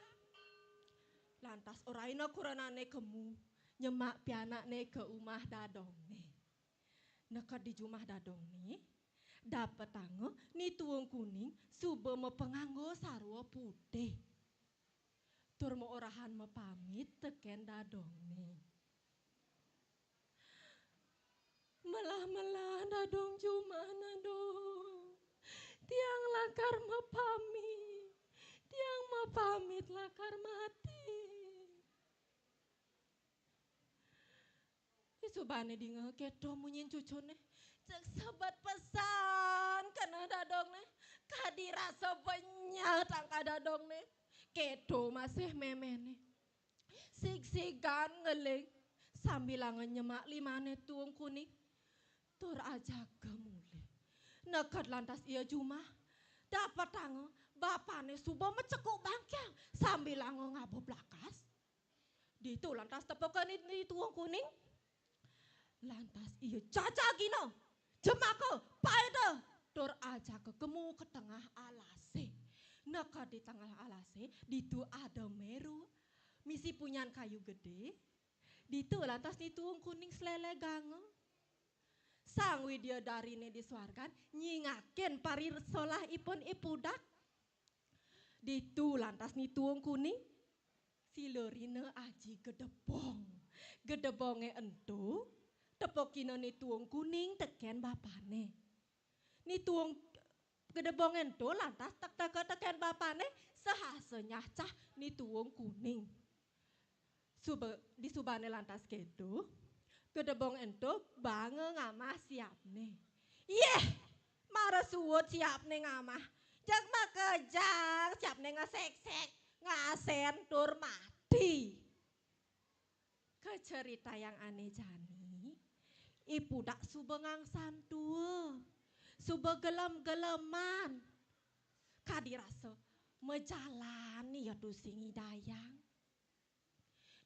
Lantas oraina kurenané kemu nyemak pianakné ka umah dadongné. Neked di jumah dadongné, dapetanga Ni Tuung Kuning suba mapanganggo sarwa putih. Tur maorahan mapamit tekén dadongné. "Melah-melah dadong jumah, dadong. Tiang lakar mapamit. Tiang mapamit lakar mati." Disubané dingeh kéto munyin cucuné, cék sebet pesan keneh dadongné. Kadi rasa benyeh tangkah dadongné. Kéto masih méméné. Sigsigan ngeling, sambilanga nyemak limané Tuung Kuning. Tur ajaga mulih. Neked lantas ia jumah, dapetanga bapané suba macekuk bangkiang, sambilanga ngaba blakas. Ditu lantas tepukang Ni, Ni Tuung Kuning. Lantas ia jajagina, jemaka, paéda, tur ajaka kemu ka tengah alasé. Neked di tengah alasé, ditu ada méru, misi punyan kayu gedé. Ditu lantas Ni Tuung Kuning sléléganga. Sang Widya Dariné di suargan nyingakin parisolahipun I Pudak. Ditu lantas Ni Tuung Kuning silurina aji gedebong. Gedebongé ento tepukina Ni Tuung Kuning tekén bapané. Ni Tuung, gedebongé ento lantas tek-, teka tekén bapané, sahasa nyacah Ni Tuung Kuning. Suba, disubané lantas kéto, gedebong ento banga ngamah siapné. Yéh, mara suud siapné ngamah. Jeg makejang siapné ngasékség, ngasén tur mati. Kacaritayang ané jani, I Pudak suba ngangsan tua, suba gelem-geleman. Kadi rasa majalan ia tusing nyidayang.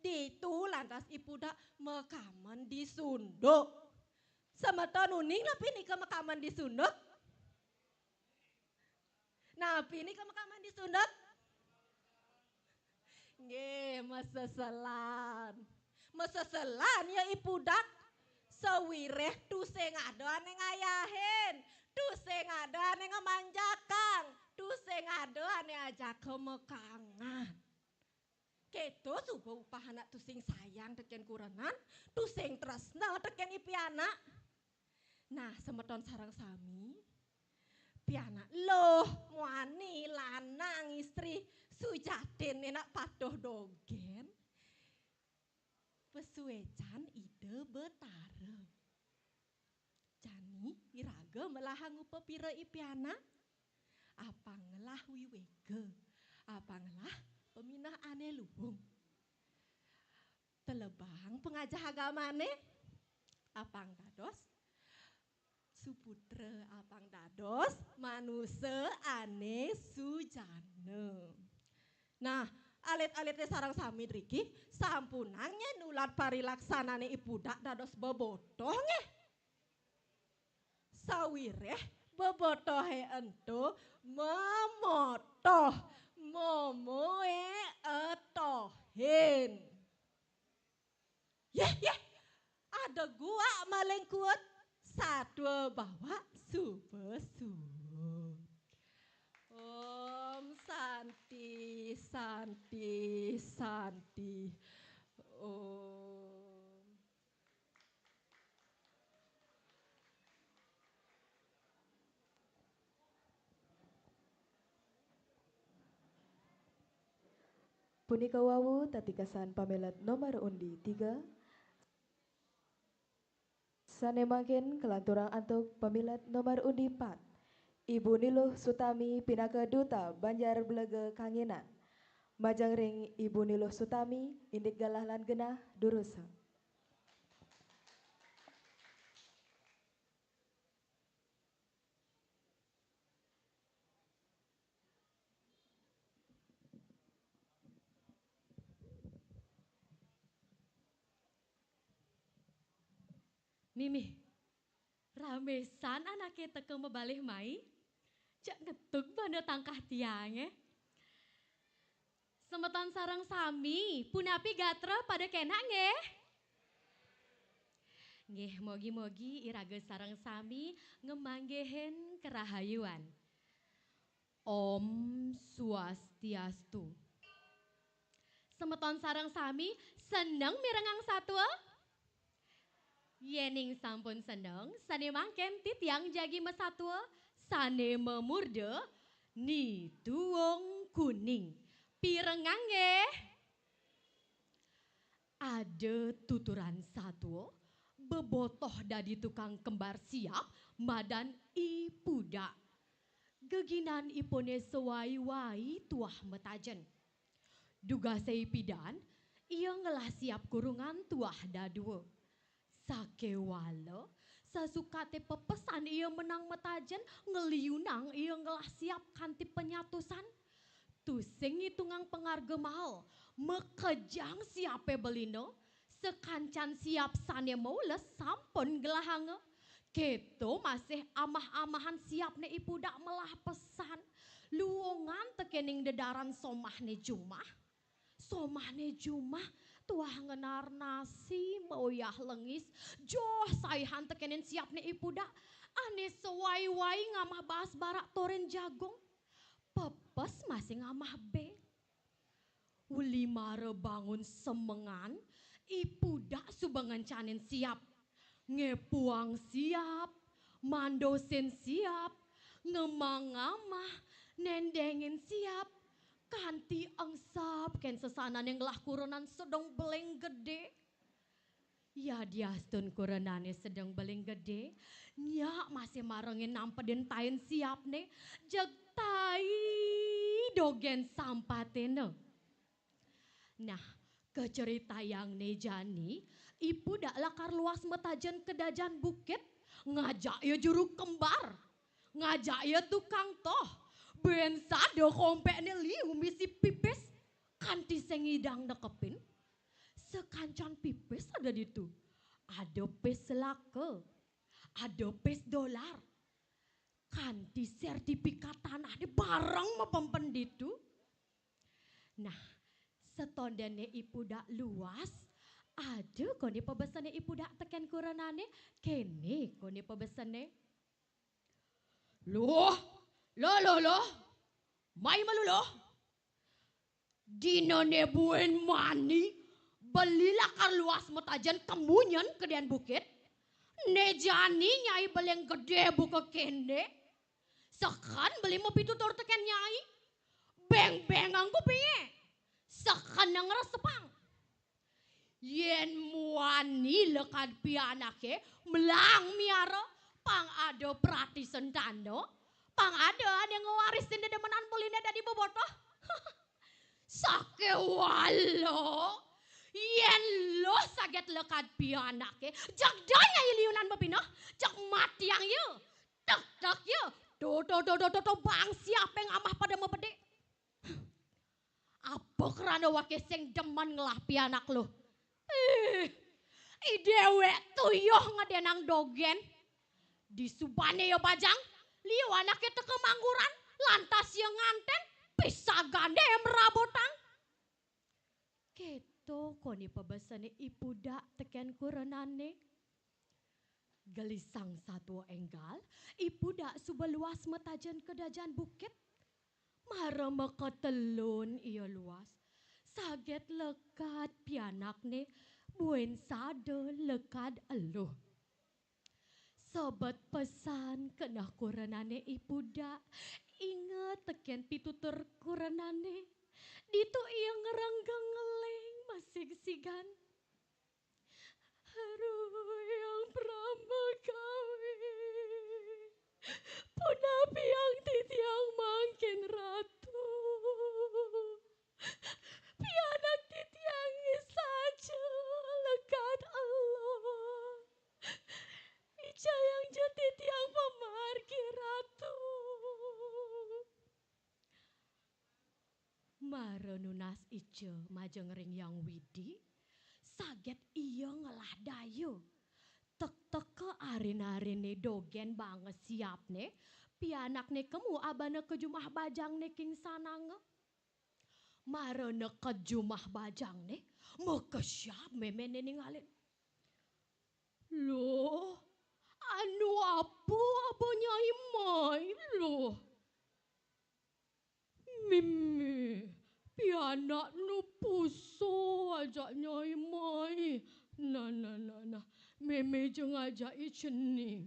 Ditu Lantas I Pudak makamen di sunduk. Semeton uning napi nika makamen di sunduk? Napi nika makamen di sunduk? Nggih, maseselan. Maseselan ya I Pudak. Sawiréh tusing ada ané ngayahin, tusing ada ané ngamanjakang, tusing ada ané ajaka makangan. Kéto suba upah anak tusing sayang tekén kurenan, tusing tresna tekén I Pianak. Nah, semeton sareng sami, pianak luh, muani, lanang, istri, sujatiné nak patuh dogén, pasuécan Ida Betara. Jani iraga melahang upapira I Pianak? Apang ngelah wiwéga, apang ngelah paminah ané luung. Telebang pangajah agamané, apang dados suputra, apang dados manusa ané sujana. Nah, alit-alité sareng sami driki sampunang nyén nulat parilaksanané I Pudak dados bebotoh nggih. Sawiréh bebotohé ento memotoh, momoé etohin. Yéh, yéh, ada guak maling kuut, satua bawak suba suud. Om Santi, Santi, Santi. Om. Punika wau tatikasan pamilet nomor undi tiga. Sané mangkin kalanturang antuk pamilet nomor undi pat. Ibu Niluh Sutami pinaka Duta Banjar Belega Kanginan. Majeng ring Ibu Niluh Sutami, indik galah lan genah, durusang. Mimih, ramesan anaké teka mabalih mai. Jak ngetug bana tangkah tiangé. Semeton sareng sami, punapi gatra pada kénak nggih? Nggih, mogi-mogi iraga sareng sami ngamanggihin karahayuan. Om Swastiastu. Semeton sareng sami seneng mirengang satua? Yéning sampun seneng, sané mangkin titiang jagi masatua, sané mamurda Ni Tuung Kuning. Pirengang nggih? Ada tuturan satua, bebotoh dadi tukang kembar siap, madan I Pudak. Geginan ipuné sawai-wai tuah matajen. Dugasé ipidan, ia ngelah siap kurungan tuah dadua. Sakéwala, sasukaté pepesan ia menang matajen, ngeliunang ia ngelah siap kanti panyatusan. Tusing ngitungang pangarga mael, makejang siapé belina, sakancan siap sané maules sampun gelahanga. Kéto masih amah-amahan siapné I Pudak melah pesan. Luungan tekéning dedaran somahné jumah. Somahné jumah tuah ngenar nasi mauyah lengis. Joh saihan tekéning siapné I Pudak. Ané sawai-wai ngamah baas barak torin jagung. Pepes masih ngamah bé. Uli mara bangun semengan, I Pudak suba ngencanin siap. Ngepuang siap, mandosin siap, ngemang ngamah, nendengin siap, kanti engsap kén sesanané ngelah kurenan sedeng beling gedé. Yadiastun kurenané sedeng beling gedé, nyak masih marengin nampedin tain siapné, jeg tai dogén sampaténa. Nah, kacaritayangné jani, I Pudak lakar luas matajen ka dajan bukit, ngajak ia juru kembar, ngajak ia tukang toh, buin sada kompékné liu misi pipis, kanti sing ngidang nekepin. Tekancang pipis ada ditu. Ada pis selaka, ada pis dolar. Kanti sertifikat tanahné bareng mapempen ditu. Nah, setondéné I Pudak luas, ada koné pabesené I Pudak tekén kurenané, kéné koné pabesené. Luh, luh, luh, luh. Mai malu luh. Dinané buin mani, beli lakar luas matajen kemunyen kedén bukit. Né jani Nyai beling gedé buka kéné. Seken beli mapitutur tekén Nyai. Béng-béngang kupingé. Seken ngresepang. Yén muani lekad pianaké, melang miara, pang ada prati sentana, pang ada ané ngwarisin dedemenan beliné dadi bobotoh. Sakéwala, yén luh saget lekad pianaké, jeg da Nyai liunan bebineh, jeg matiang ia. Tek-tek ia. Tuh, tuh, tuh, tuh, tuh, tuh, bang siapé ngamah pada mabedé. Apa krana waké sing demen ngelah pianak luh? Ih, i déwék tuyuh ngedénang dogén. Disubané ia bajang, liu anaké teka mangguran, lantas ia ngantén, pisagané ia merabotang. Kéto koné pabesené I Pudak tekén kurenané. Gelisang satua énggal, I Pudak suba luas matajen ka dajan bukit. Mara makatelun ia luas, saget lekad pianakné, buin sada lekad eluh. Sebet pesan keneh kurenané I Pudak, inget tekén pitutur kurenané. Ditu ia ngrenggeng ngeling masigsigan. Aduh, Hyang Pramakawi, punapi ang titiang mangkin Ratu? Pianak titiangé saja lekad eluh. Icayang ja titiang pamargi, Ratu. Mara nunas ica majeng ring Hyang Widi, saget ia ngelah daya. Tek-teka arin-ariné dogén banga siapné, pianakné kemu abana ka jumah bajangné king sananga. Mara neked jumah bajangné, makesiab méméné ningalin. Luh, anu apa aba Nyai mai, luh? Mémé, pianak nu pusa ajak Nyai mai. Nah, nah, nah, nah. Mémé ja ngajak i cening.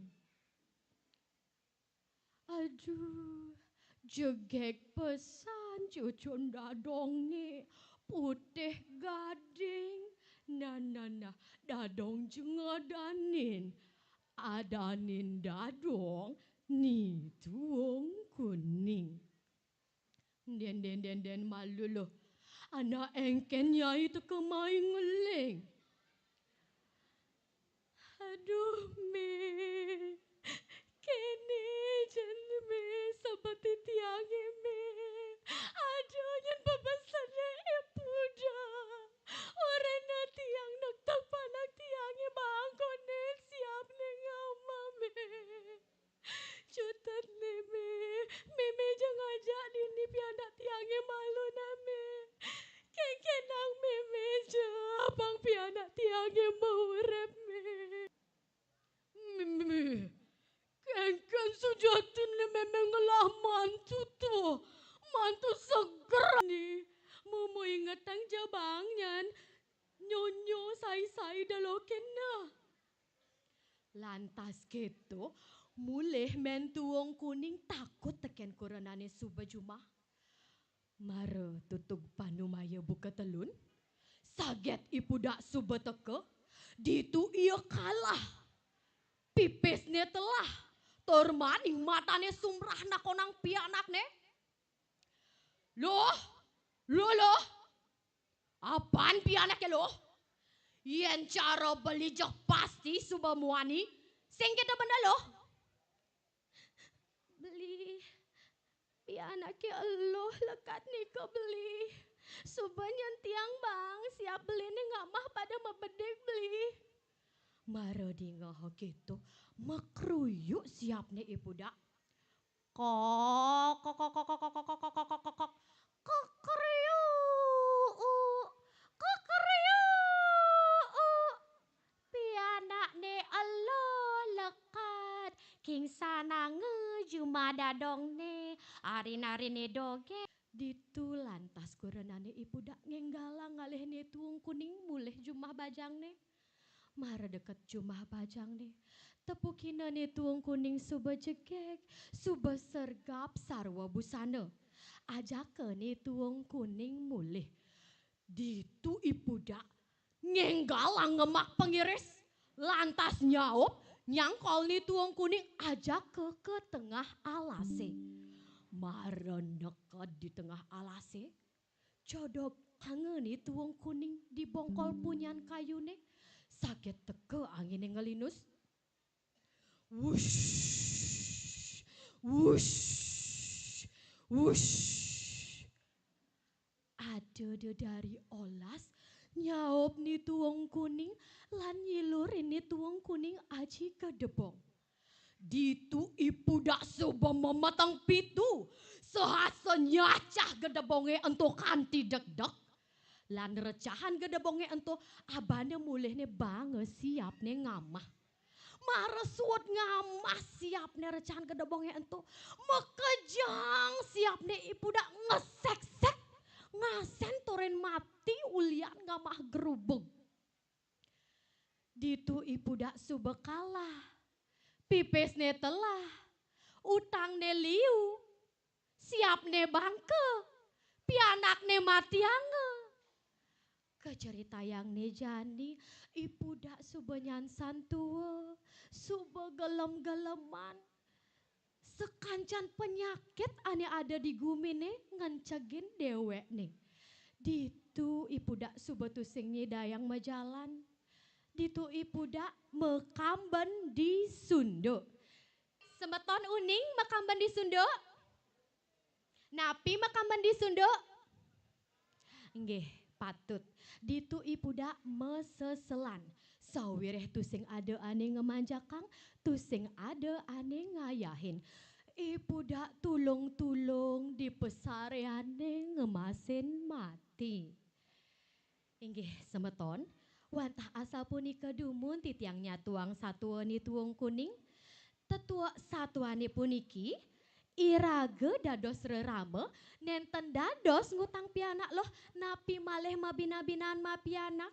Aduh, jegég pesan cucun dadongné, putih gading. Nah, nah, nah, dadong ja ngadanin. Adanin dadong, ni tuung kuning. Ndén, ndén, ndén, ndén, malu luh. Anak éngkén Nyai teka mai ngeling. Aduh, Mé. Kéné jén, Mé, sebet titiangé, Mé. Aduh, nyén bebesené I Pudak. Orahina tiang nektek panak tiangé bangkoné siapné ngamah, Mé. Cutet, Mémé. Mémé ja ngajak dini pianak tiangé malu nah, Mé. Kénkénang Mémé ja, apang pianak tiangé maurip, Mé. Mémé, kénkén sujatiné Mémé ngelah mantu tuh. Mantu seger né. Mumu ingetang ja bang nyén nyonyo sai-sai da lokénné. Lantas kéto, mulih Mén Tuung Kuning takut tekén kurenané suba jumah. Mara tutug panumaya buka telun, saget I Pudak suba teka, ditu ia kalah. Pipisné telah, tur maning matané sumrah nakonang pianakné. Luh, luh, luh. Apaan pianaké, luh? Yén cara beli jeg pasti suba muani, sing kéto bendar, luh. Beli, pianaké eluh lekad nika, beli. Suba nyen tiang, Bang, siap beliné ngamah pada mabedik beli. Mara dingeh kéto, makruyuk siapné I Pudak. Kok, kok, kok, kok, kok, kok, kok, kok, kok, kok, kok, kok, kekeriuk, kekeriuk. Pianakné eluh lekad, kingsananga jumah dadongné, arin-ariné dogén. Ditu lantas kurenané I Pudak ngénggalang ngalih Ni Tuung Kuning mulih jumah bajangné. Mara deket jumah bajangné, tepukina Ni Tuung Kuning suba jegég, suba sergap sarwa busana. Ajaka Ni Tuung Kuning mulih. Ditu I Pudak ngénggalang ngemak pangiris, lantas nyaup nyangkol Ni Tuung Kuning ajaka ka tengah alasé. Mara neked di tengah alasé, jodoganga Ni Tuung Kuning di bongkol punyan kayuné, saget teka anginé ngelinus. Wush, wush, wush. Ada dedari olas nyaup Ni Tuung Kuning lan nyilurin Ni Tuung Kuning aji gedebong. Ditu I Pudak suba mameteng pitu, sahasa nyacah gedebongé ento kanti degdeg. Lan recahan gedebongé ento abana mulihné baanga siapné ngamah. Mara suud ngamah siapné recahan gedebongé ento, makejang siapné I Pudak ngeseksek, ngasén turin mati ulian ngamah gerubug. Ditu I Pudak suba kalah. Pipisné telah, utangné liu, siapné bangka, pianakné matianga. Kacaritayangné jani, I Pudak suba nyansan tua, suba gelem-geleman. Sakancan panyakit ané ada di guminé ngencegin déwékné. Ditu I Pudak suba tusing nyidayang majalan. Ditu I Pudak makamben di sunduk. Semeton uning makamben di sunduk? Napi makamben di sunduk? Nggih, patut. Ditu I Pudak maseselan. Sawiréh tusing ada ané ngamanjakang, tusing ada ané ngayahin. I Pudak tulung-tulung di pasaréané ngemasin mati. Inggih, semeton, wantah asapunika dumun titiang nyatuang satua Ni Tuung Kuning. Tetuek satuané puniki, iraga dados rerama, nénten dados ngutang pianak luh, napi malih mabina-binaan mapianak.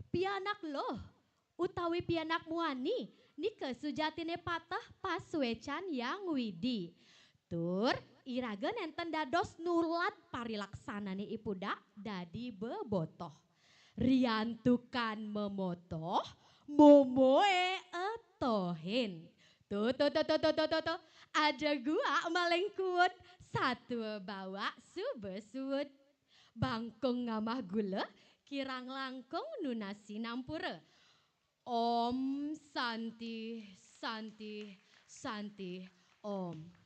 Pianak luh utawi pianak muani nika sujatiné pateh pasuécan Hyang Widi. Tur iraga nénten dados nulad parilaksanané I Pudak dadi bebotoh. Riantukan memotoh, momoé etohin. Tuh, tuh, tuh, tuh, tuh, tuh, tuh, tuh. Ada gua maling kuud, satua bawak suba suud. Bangkung ngamah gula, kirang langkung nunas sinampura. Om Santi, Santi, Santi, Om.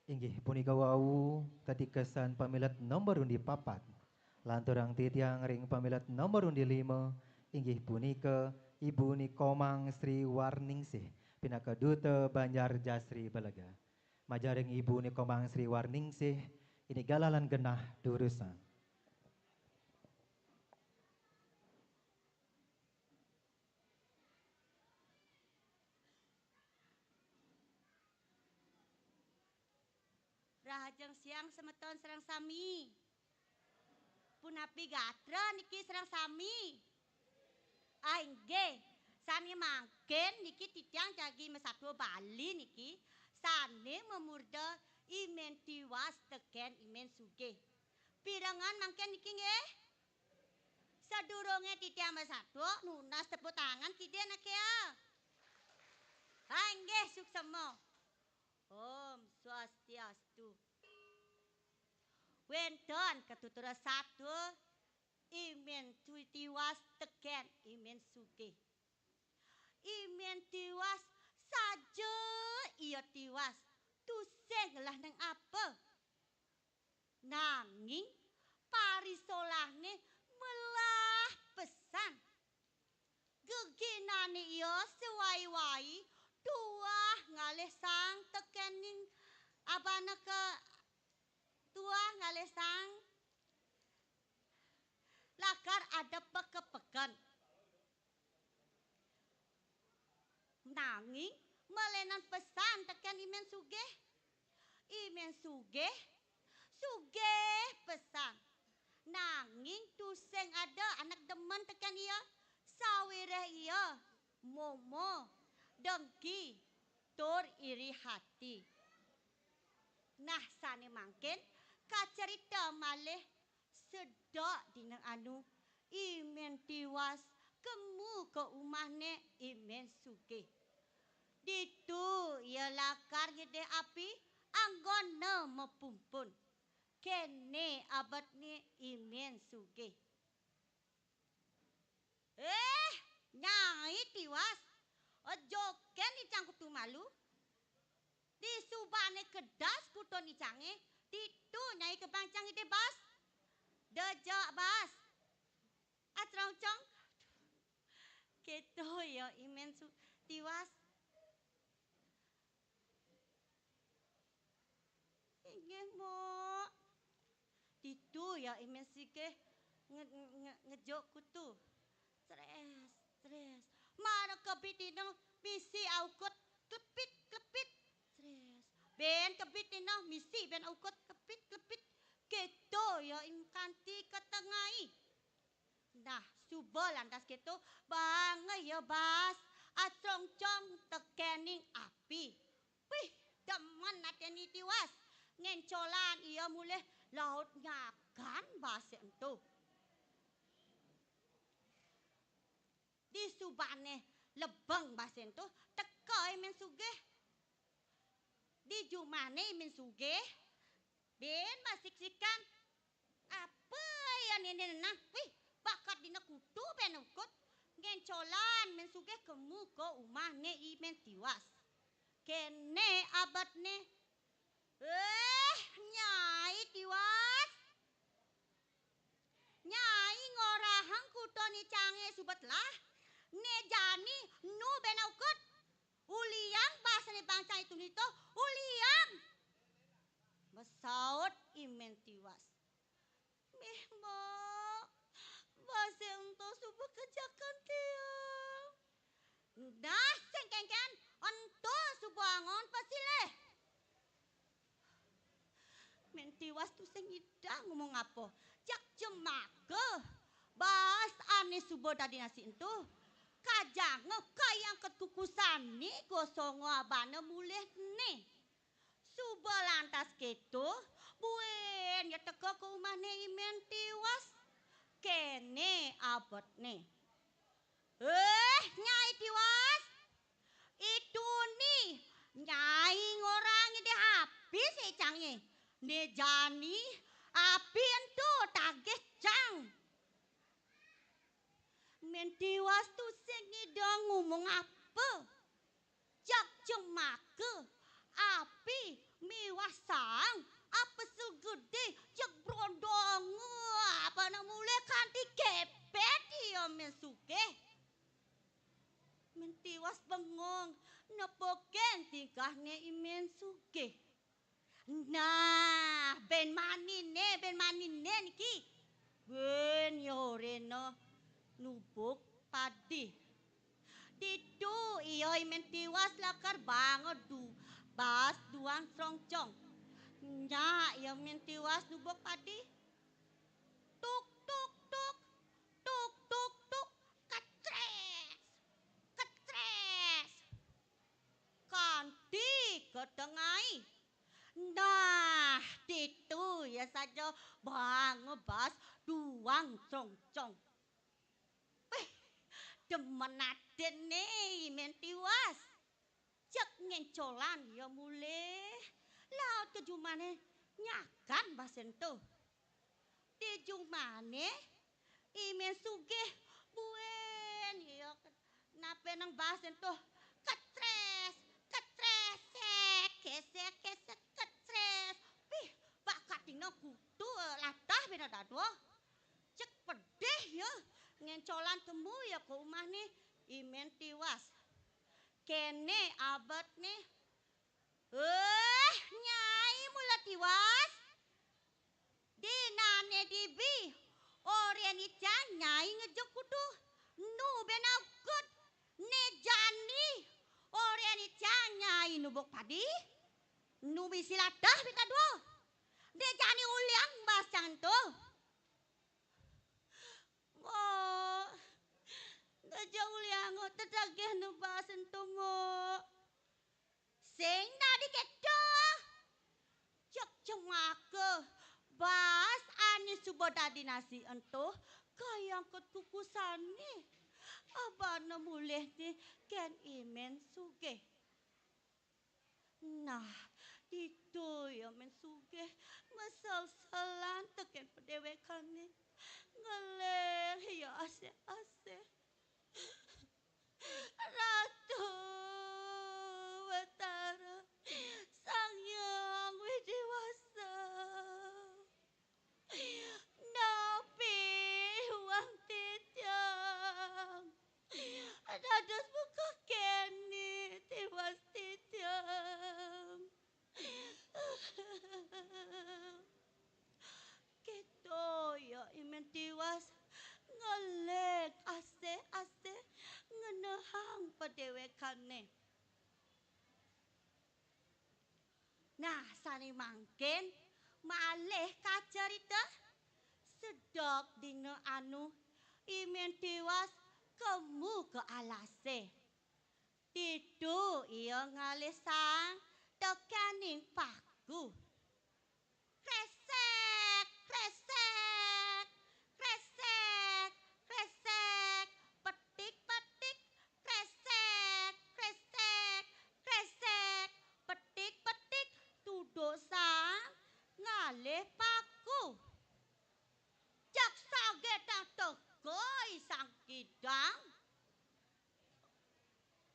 Inggih punika wau katikesan pamilet nomor undi papat. Lanturang titiang ring pamilet nomor undi lima, inggih punika Ibu Ni Komang Sri Warningsih pinaka Duta Banjar Jasri Belega. Majaring Ibu Ni Komang Sri Warningsih, ini galalan genah durusang. Rahajeng siang semeton sareng sami. Punapi gatra niki sareng sami? Ah, inggih, sané mangkin niki titiang jagi masatua Bali niki, sané mamurda I Mén Tiwas tekén I Mén Sugih. Pirengan mangkin niki nggih? Sadurungé titiang masatua, nunas tepuk tangan kidin akéh. Ha, inggih, suksema. Om Swastiastu. Wénten katuturan satua, I Mén Tiwas tekén I Mén Sugih. I Mén Tiwas saja ia tiwas, tusing ngelah nang apa. Nanging parisolahné melah pesan. Geginané ia sawai-wai tuah ngalih sang tekéning abana ka tuah ngalih sang lakar ada pekepeken. Nanging malénan pesan tekén I Mén Sugih. I Mén Sugih, sugih pesan. Nanging tusing ada anak demen tekén ia, sawiréh ia momo, dengki, tur iri hati. Nah, sané mangkin kacarita malih sedek dina anu I Mén Tiwas kemu ka umahné I Mén Sugih. Ditu ia lakar ngidih api anggona mapumpun. Kéné abetné I Mén Sugih. "Éh, Nyai Tiwas, ejokén icang kutu malu. Disubané kedas kuton icangé, ditu Nyai kebang icang ngidih baas. Dija baas. Acrongcong." Kéto ia I Mén Su-, Tiwas. "Inggih, Mbok." Ditu ia I Mén Sugih nge-, nge-, ngejuk kutu. Crés, crés. Mara kebit dina misi aukud, klepit, klepit. Crés. Bén kebit dina misi bén aukud, klepit, klepit. Kéto ia I Mén kanti ka tengah. Nah, suba lantas kéto, banga ia baas acrongcong tekéning api. Wih, demen atiné Tiwas. Ngéncolan ia mulih laut nyakan baasé ento. Disubané lebeng baasé ento, teka I Mén Sugih. Di jumahné I Mén Sugih, bén masiksikan. Apa ia nénénan? Wih, bakat dina kutu bén aukud. Ngéncolan Mén Sugih kemu ka umahné I Mén Tiwas. Kéné abetné. "Éh, Nyai Tiwas. Nyai ngorahang kuton icangé suba telah. Né jani nu bén aukud. Uliang baasné bangsa ento nito, uliang." Masaut I Mén Tiwas. "Mih, Mbok, baasé ento suba kejakan tiang." "Nah, sing kénkén, ento suba angon pasilih." Mén Tiwas tusing nyidang ngomong apa. Jak jemaka baas ané suba dadi nasi ento. Kajanga kayang ketukusané gosonga abana mulihné. Suba lantas kéto, buin ia teka ka umahné I Mén Tiwas. Kéné abetné. "Éh, Nyai Tiwas. Ituni, Nyai ngorahang ngidih api sik icangé. Né jani api ento tagih cang." Mén Tiwas tusing nyidang ngomong apa. Jak jemaka, api miwah saang apesel gedé, jeg brondonga abana mulih kanti gébét ia Mén Sugih. Mén Tiwas bengong nepukin tingkahné I Mén Sugih. "Nah, bén maniné, bén maniné niki. Bén ia oréhna nubug padi." Ditu ia I Mén Tiwas lakar banga du-, baas duang crongcong. Nyak ia Mén Tiwas nubug padi. Tuk, tuk, tuk. Tuk, tuk, tuk. Ketrés. Ketrés. Kanti ka tengah. Nah, ditu ia saja banga baas duang crongcong. Péh, demen atiné I Mén Tiwas. Jeg ngéncolan ia mulih Laut ka jumahné nyakan Mbah Sénto. Di jumahné I Mén Sugih buin ya napénang Mbah Sénto. Ketrés, ketrés, sék, gések, gések, ketrés. Pih, bakatina kudu latah bina dadua. Cék pedih ya, ngéncolan temu ya ka umahné I Mén Tiwas. Kéné abetné. Éh, Nyai mula Tiwas. Dinané dibi, orén icang Nyai ngejek kudu. Nu béna ukud, né jani, orén icang Nyai nubuk padi. Nu bisi latah bina dadua. Né jani uliang Mbah Sénto. Mo, da jang uliang tetagih nu Mbah Sénto, Mo. Sing dadi kéto. Cék cemaka, Bas ané suba dadi nasi ento, kayang ké kukusané. Abana mulih né kén I Mén Sugih. Nah, ditu ya Mén Sugih, masel-selan tekén padéwékané. Ngeling ya asih-asih. Ratu Betara Sang Hyang Widhi Wasa. Napi iwang titiang dados bengkah kéné Tiwas titiang. Kéto ya I Mén Tiwas ngeling asih-asih ngenehang padéwékané. Nah, sané mangkin malih kacarita. Sedek dina anu I Mén Tiwas kemu ka alasé. Ditu ia ngalih saang tekéning paku. Krésék, krésék, krésék, krésék, petik, petik, krésék, krésék, krésék, petik, petik, tuduk saang ngalih paku. Cék sagédang teka I Sang Kidang.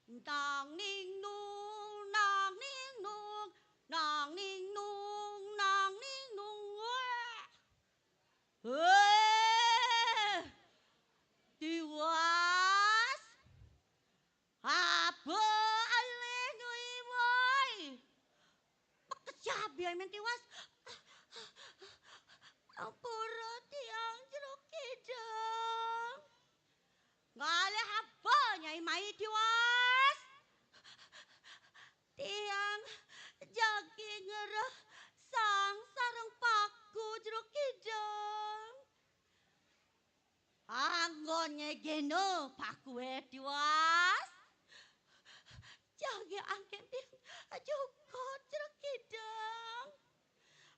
Nang ning nung, nang ning nung, nang ning nung, nang ning nung. Wéh. Wéh. Tiwas. Apa alih nyuwi woi? Makejab ya Mén Tiwas. Ampura tiang Jero Kidang. Ngalih apa Nyai mai Tiwas? Tiang jagi ngereh saang sareng paku Jero Kidang. Anggon nyai gena pakué Tiwas. Jagi anggon tiang jukut Jero Kidang.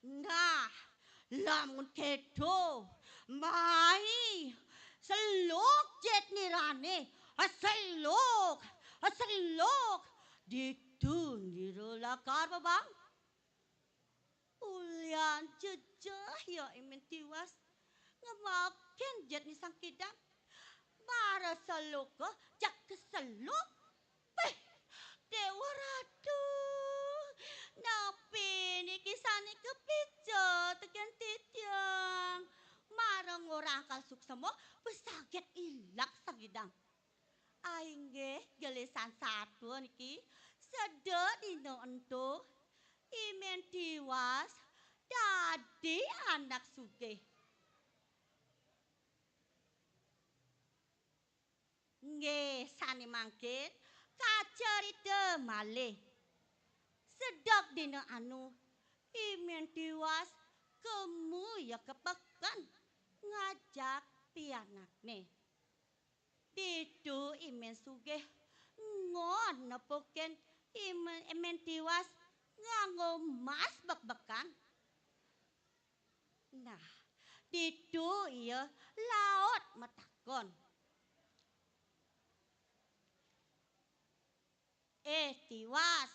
Nah, lamun kéto, mai, seluk jit nirané, seluk, seluk, ditu nira lakar bebang. Ulian jejeh ya I Mén Tiwas ngemakin jit I Sang Kidang. Mara seluka, cék keseluk. Béh, Déwa Ratu, napi niki sané kapica tekén titiang? Mara ngorahang kal suksema, pesagét ilang Sang Kidang. Ainggih gelisan satua niki, sedek dina ento, I Mén Tiwas dadi anak sugih. Nggih, sané mangkin kacarita malih. Sedek dina anu, I Mén Tiwas kemu ya ka peken ngajak pianakné. Ditu I Mén Sugih ngon nepukin I Mén, I Mén Tiwas nganggo mas bekbekan. Nah, ditu ia laut matakon. "Éh, Tiwas,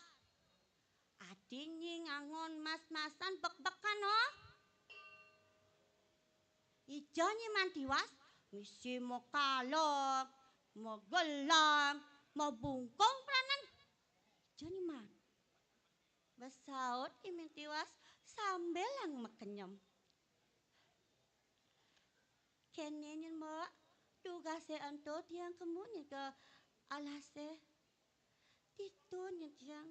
Dini ngangon mas-masan bek-bekan, oh. Ija nyi Man Tiwas, ngisi makalong, magelang, mabungkung pranan. Ija nyi Man. Besaut I Men Tiwas sambilang makenyem. Kene nyen, Mbok, tugase ento tiang kemu nyen ka alase. Ditu nyen tiang,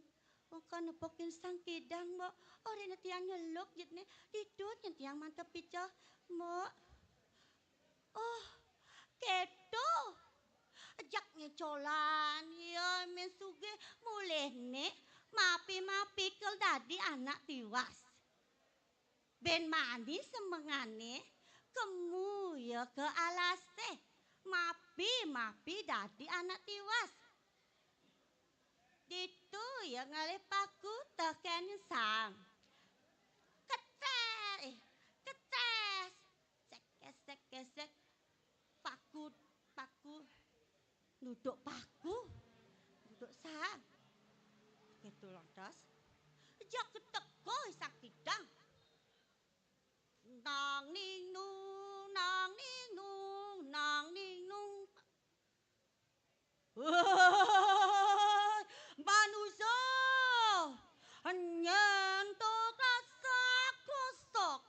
mengka nepukin Sang Kidang, Mbok. Orina tiang nyeluk jitne, ditu nyen tiang mantep ica, Mbok. Oh, keto. Jak ngecolan, ya, Men Sugih mulihne mapi-mapi kel dadi anak Tiwas. Ben mani semengane, kemu ya ke alase, mapi-mapi dadi anak Tiwas. Ditu ya ngalih paku teken sang. Ketes, eh, ketes. Sek, kesek, kesek. Paku, paku. Nuduk paku. Nuduk sang. Gitu lantas. Jak teko Sang Kidang. Nang ning nung, nang ning nung, nang ning nung. Wah, manusa nyentuk rasak-rosok.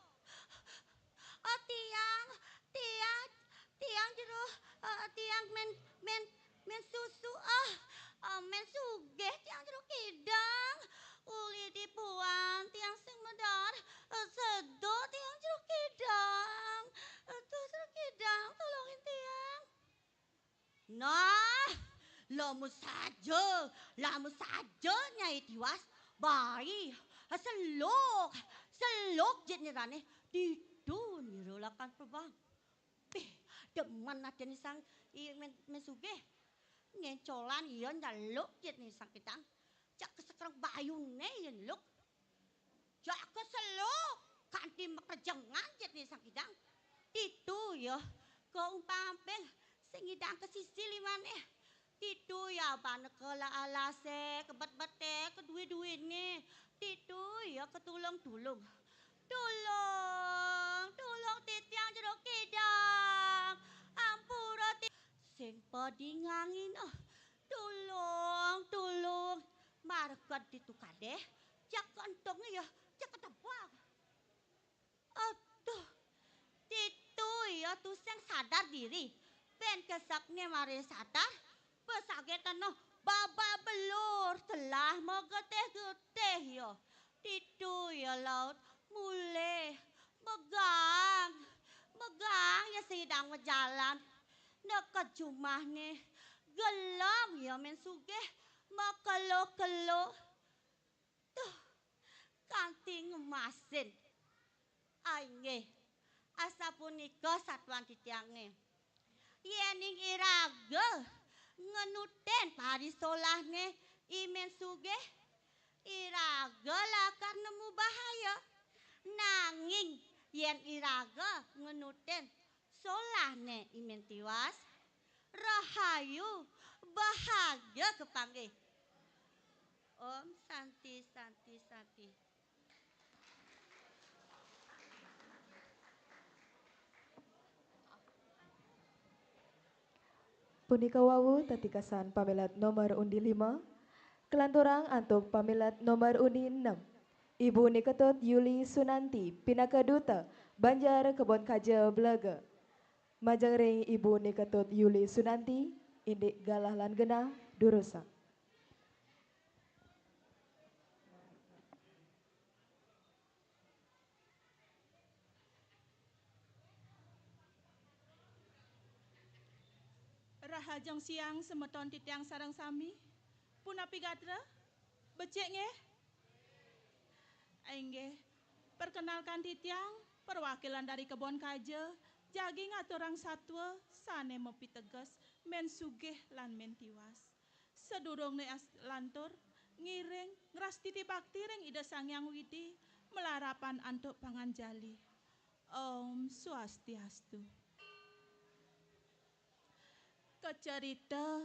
Eh, tiang, tiang, tiang jero, eh, tiang Men, Men, Men Susu, ah, eh, Men Sugih tiang jero kidang. Uli dipuan tiang sing medar, eh, sedo tiang jero kidang. Eh, tuh jero kidang, tulungin tiang. Nah, lamun saja, lamun saja Nyai Tiwas, bai, seluk, seluk jit nyerane, ditu nyero lakar pebang. Pih, demen adene Sang I Men, Men Sugih. Ngencolan iya nyeluk jit ni Sang Kidang. Jak kesekreng bayune iya nyeluk. Jak keseluk kanti makejengan jit ni Sang Kidang. Ditu ya, keumpamping sing ngidang ke sisi limane. Ditu ya, bana ke la alase, kebet-bete, kedue-duene. Ditu ya, ketulung-tulung. Tulung, tulung titiang jero kidang. Ampura ti-, sing padingangin, ah. Tulung, tulung. Marga ditu kadeh, jak kentung ya, jak ketebak. Aduh, ditu ya tusing sadar diri. Ben kesepne mari sadar, pesage tenoh babak belur telah mageteh-geteh ya. Ditu ya laut mulih, megang, megang ya sidang majalan. Neked jumahne, gelem ya Men Sugih, makelo-kelo. Tuh, kanti ngemasin. Ainggih, asapunika satuan titiange. Yening iraga ngenutin parisolahne I Men Sugih, iraga lakar nemu bahaya. Nanging yen iraga ngenutin solahne I Men Tiwas, rahayu, bahagia kepanggih. Om Santi, Santi, Santi. Punika wau tetikasan pamilet nomor undi lima, kalanturang antuk pamilet nomor undi enam, Ibu Niketut Yuli Sunanti, pinaka Duta Banjar Kebon Kaja Belaga. Majeng ring Ibu Niketut Yuli Sunanti, indik galah lan genah durusang. Rahajeng siang semeton titiang sareng sami. Punapi gatra? Becik nggih? Inggih. Perkenalkan titiang, perwakilan dari Kebon Kaja, jagi ngaturang satua sane mapiteges Men Sugih lan Men Tiwas. Sadurungne as-, lantur, ngiring, ngrastiti bakti ring Ida Sang Hyang Widi, malarapan antuk panganjali. Om Swastiastu. Kacarita,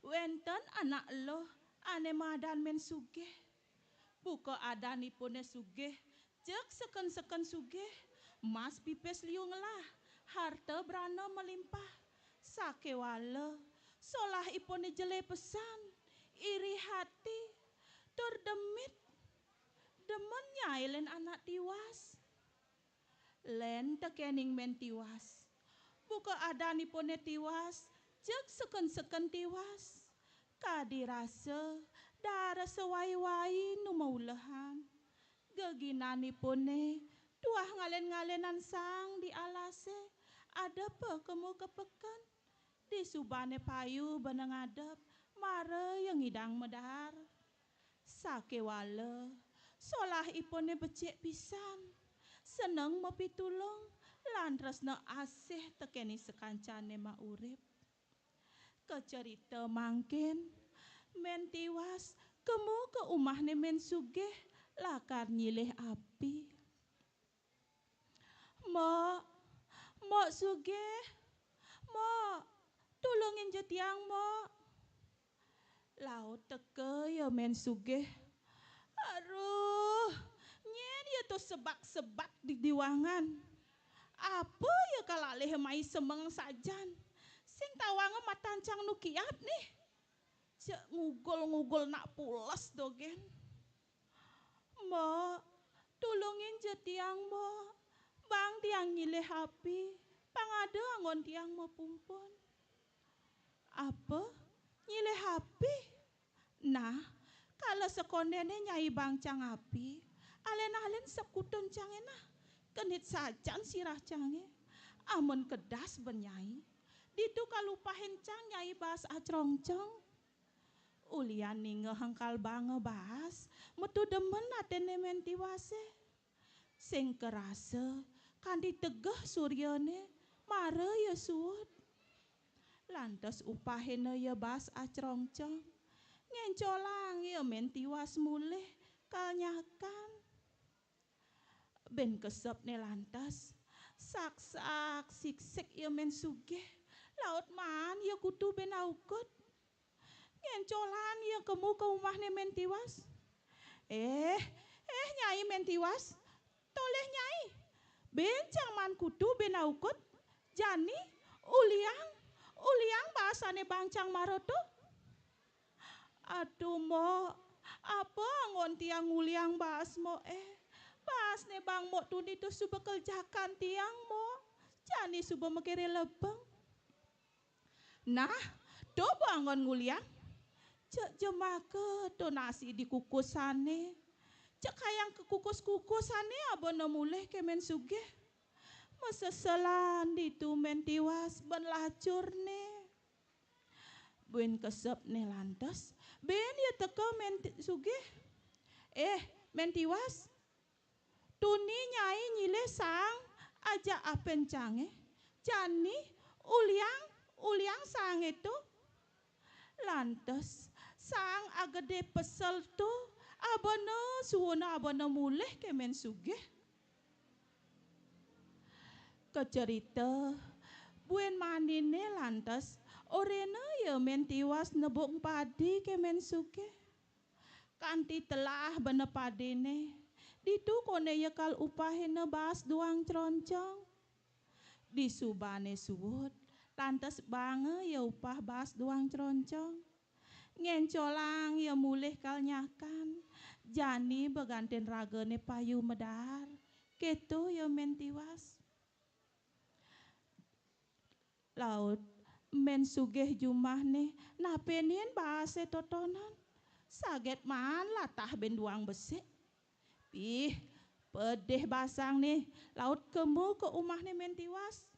wenten anak eluh ane madan Men Sugih. Buka adanipune sugih, jeg seken-seken sugih, mas pipis liu ngelah, harta brana melimpah. Sakéwala, solahipune jelé pesan, iri hati, tur demit, demen nyai lén anak tiwas. Lén tekéning Mén Tiwas. Buka adanipune tiwas, jeg seken-seken tiwas. Kadi rasa dara sawai-wai nu maulehan. Geginanipune tuah ngalen-ngalenan saang di alasé, adepa kemu ka peken. Disubane payu bana ngadep, mara ya ngidang madaar. Sakéwala, solahipune becik pisan. Seneng mapitulung, lan tresna asih tekéning sakancane maurip. Kacerita mangkin, Mén Tiwas kemu ka umahne Mén Sugih lakar nyilih api. "Mbok, Mbok Sugih, Mbok, tulungin ja tiang, Mbok." Laut teka ya Mén Sugih. Aduh, nyén ya to sebak-sebak di diwangan. Apa ya kalalih mai semeng sajan. Sing tawanga matan cang nu kiat nih. Cek ngugul-ngugul nak pules dogén. "Mbok, tulungin ja tiang, Mbok. Bang tiang nyilih api, pang ada anggon tiang mapumpun." "Apa? Nyilih api? Nah, kala sakondene nyai bang cang api, alen-alen sekutun cang enah, kenit sajan sirah cange. Amun kedas ben nyai, ditu kalupahin cang nyai baas acrongcong." Ulian ningeh engkal banga baas, metu demen atene Mén Tiwase. Sing karasa kanti tegeh suryane mara ya suud. Lantas upahina ya baas acrongcong. Ngencolang ya Mén Tiwas mulih kal nyakan. Bin kesepne lantas, saksak siksik ya Mén Sugih, laut maan ya kutu bin aukud. Ngencolan ya kemu ka umahne Mén Tiwas. "Eh, eh, Nyai Mén Tiwas, tolih Nyai. Bin cang maan kutu bin aukud, jani uliang, uliang baasane bang cang mara to." "Aduh, Mbok, apa anggon tiang nguliang baas Mbok, eh? Baasne bang Mbok tuni to suba kal jakan tiang, Mbok. Jani suba makere lebeng." "Nah, to Mbok anggon nguliang. Cek jemaka to nasi di kukusane. Cek kayang ka kukus-kukusane abana mulih ke Mén Sugih." Maseselan ditu Mén Tiwas ban lacurne. Buin kesepne lantas, bin ya teka Mén Ti-, Sugih. "Eh, Mén Tiwas, tuni Nyai nyilih saang ajak apin cange. Jani uliang, uliang saange to." Lantas, saang agede pesel to abana suuna abana mulih ke Mén Sugih. Kacerita, buin manine lantas, orena ya Mén Tiwas nebuk padi ke Mén Sugih. Kanti telah bana padine, ditu kone ya kal upahina baas duang croncong. Disubane suud, lantas banga ya upah baas duang croncong. Ngencolang ya mulih kal nyakan, jani begantin ragane payu madaar. Keto ya Mén Tiwas. Laut Mén Sugih jumahne napenin baase totonan. Saget maan latah bin duang besik. Pih, pedih basang nih, laut kemu ke umahne Mén Tiwas.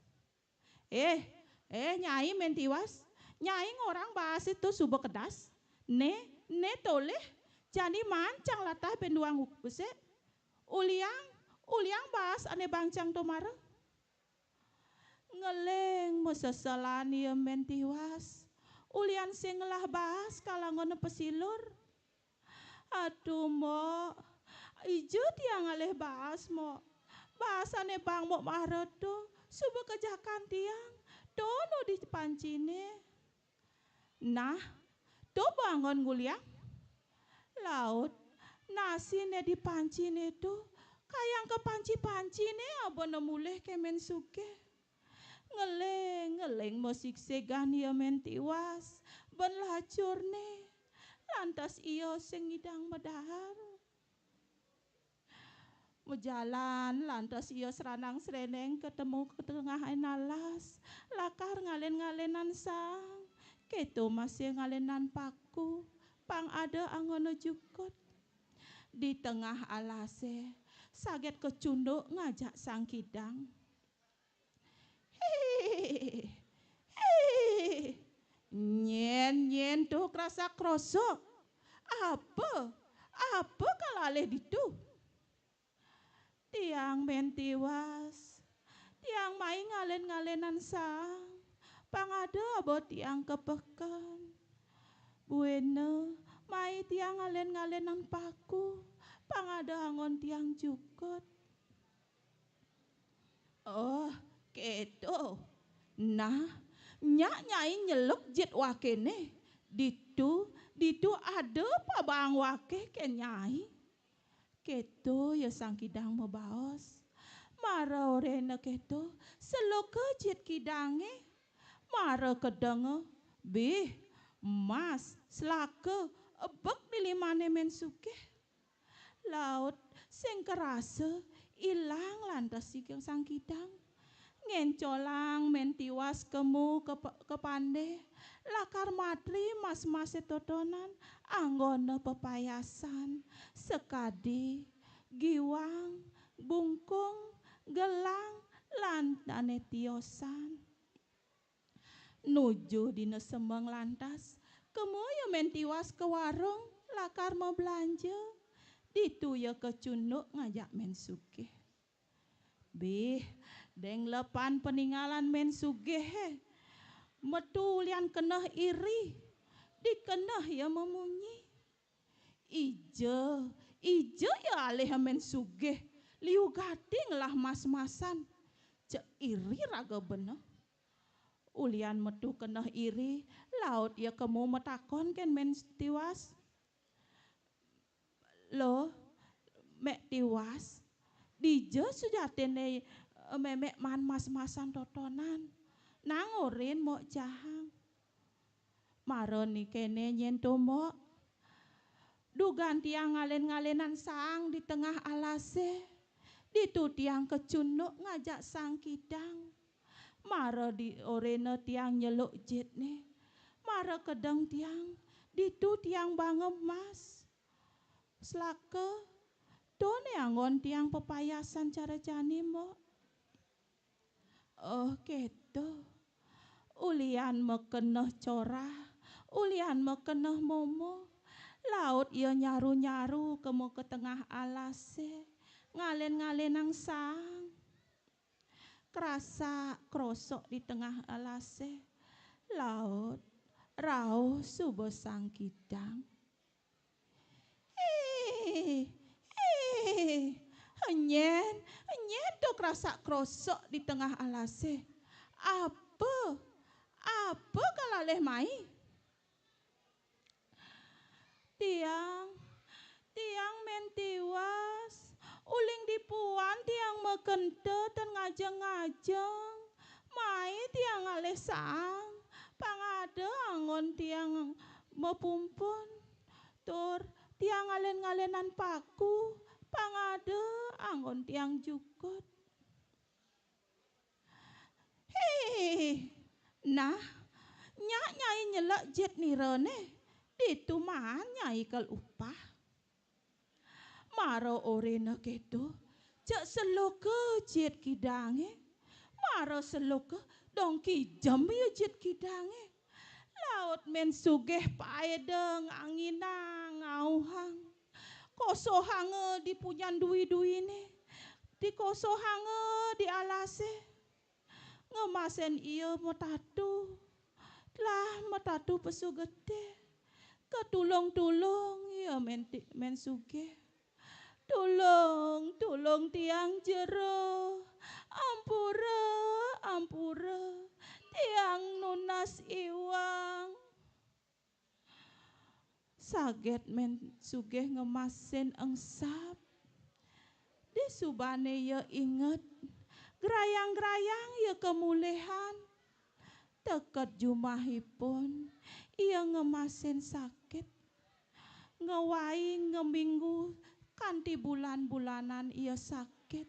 "Eh, eh, Nyai Mén Tiwas, Nyai ngorang baase to suba kedas. Ne, ne tolih, jani maan cang latah bin duang besik. Uliang, uliang baas ane bang cang to mara." Ngeling maseselan ya Mén Tiwas. Ulian sing ngelah baas kal anggona pesilur. "Aduh, Mbok. Ija tiang ngalih baas, Mbok. Baasane bang Mbok mara to suba kejakan tiang. To nu di pancine." "Nah, to Mbok anggon nguliang." Laut Nasine di panciné to, kayang ka panci-panciné abana mulih kén Mén Sugih. Ngeling-ngeling masigsigan ia Mén Tiwas, ban lacurné. Lantas ia sing ngidang madahar. Majalan lantas ia sranang-sreneng katemu ka tengahing alas, lakar ngalin-ngalinang saang. Kéto masih ngalinang paku, pang ada anggona jukut. Di tengah alasé, saget kacunduk ngajak Sang Kidang. Hé, hé, nyén-nyén to krasak-krosok. Apa, apa kalalih ditu? Tiang Mén Tiwas. Tiang mai ngalin-ngalinang saang. Pang ada aba tiang ka peken. Buina, mai tiang ngalin-ngalinang paku. Pang ada anggon tiang jukut. Oh, kéto. Nah, nyak Nyai nyeluk jit wakéné. Ditu, ditu ada pabaang waké kén Nyai. Kéto ya Sang Kidang mabaos. Mara orahina kéto, seluka jit kidangé. Mara kedenga, bih, mas, selaka, ebek di limané Mén Sugih. Laut sing karasa ilang lantas siking Sang Kidang. Ngéncolang Mén Tiwas kemu ka pa-, ka pandé, lakar matri mas-masé totonan, anggona pepayasan, sakadi, giwang, bungkung, gelang, lan dané tiosan. Nuju dina semeng lantas, kemu ya Mén Tiwas ka warung, lakar mablanja. Ditu ya kacunduk ngajak Mén Sugih. Bih, deng lepan paningalan Mén Sugih, hé. Metu ulian keneh iri, dikeneh ya mamunyi. Ija, ija ya alih Mén Sugih, liu gati ngelah mas-masan. Cek iri raga beneh. Ulian metu keneh iri, laut ya kemu matakon kén Mén Tiwas. Loh, Mék Tiwas, dija sujatiné, eh, mémék maan mas-masan totonan. Nang orin Mbok Jahang. Mara ni kéné nyén to, Mbok. Dugan tiang ngalin-ngalinang saang di tengah alasé. Ditu tiang kacunduk ngajak Sang Kidang. Mara di orena tiang nyeluk jitné. Mara kedeng tiang, ditu tiang banga mas. Selaka, to né anggon tiang pepayasan cara jani, Mbok. Oh, kéto. Ulian makeneh corah, ulian makeneh momo. Laut ya nyaru-nyaru kemu ka tengah alasé, ngalin-ngalinang saang. Krasak-krosok di tengah alasé. Laut, rauh suba Sang Kidang. Éh, éh, nyén, nyén to krasak-krosok di tengah alasé. Apa, apa kalalih mai? Tiang, tiang Mén Tiwas, uling dipuan tiang makenta tan ngajeng-ngajeng. Mai tiang ngalih saang, pang ada anggon tiang mapumpun. Tur tiang ngalin-ngalinan paku, pang ada anggon tiang jukut. Hé, nah, nyak Nyai nyeluk jit nirané, ditu maan Nyai kal upah. Mara orena kéto, cek seluka jit kidangé. Mara seluka, dong kijem ya jit kidangé. Laut Mén Sugih paéda nganginang ngauhang. Kosohanga di punyan dui-duiné. Dikosohanga di alasé. Ngemasin ia matatu. Telah matatu pesugeté. Katulung-tulung ia Mén Ti-, Mén Sugih. Tulung, tulung tiang jero. Ampura, ampura. Tiang nunas iwang. Saget Men Sugih ngemasin engsap. Disubané ia inget, grayang-grayang ia kemulihan. Teket jumahipun, ia ngemasin sakit. Ngewai ngeminggu kanti bulan-bulanan ia sakit,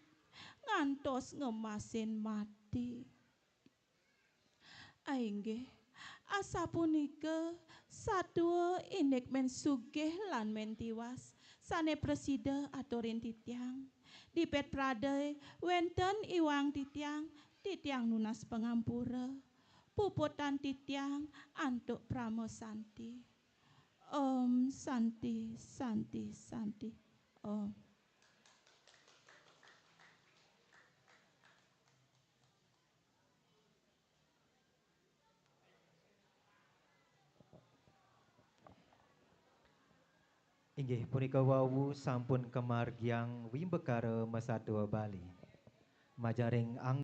ngantos ngemasin mati. Ainggih, asapunika satua indik Men Sugih lan Men Tiwas sané prasida aturin titiang. Dipet pradé wénten iwang titiang, titiang nunas pangampura. Puputan titiang antuk Parama Santi. Om Santi, Santi, Santi. Om. Inggih punika wau sampun kamargiang wimbakara masatua Bali. Majaring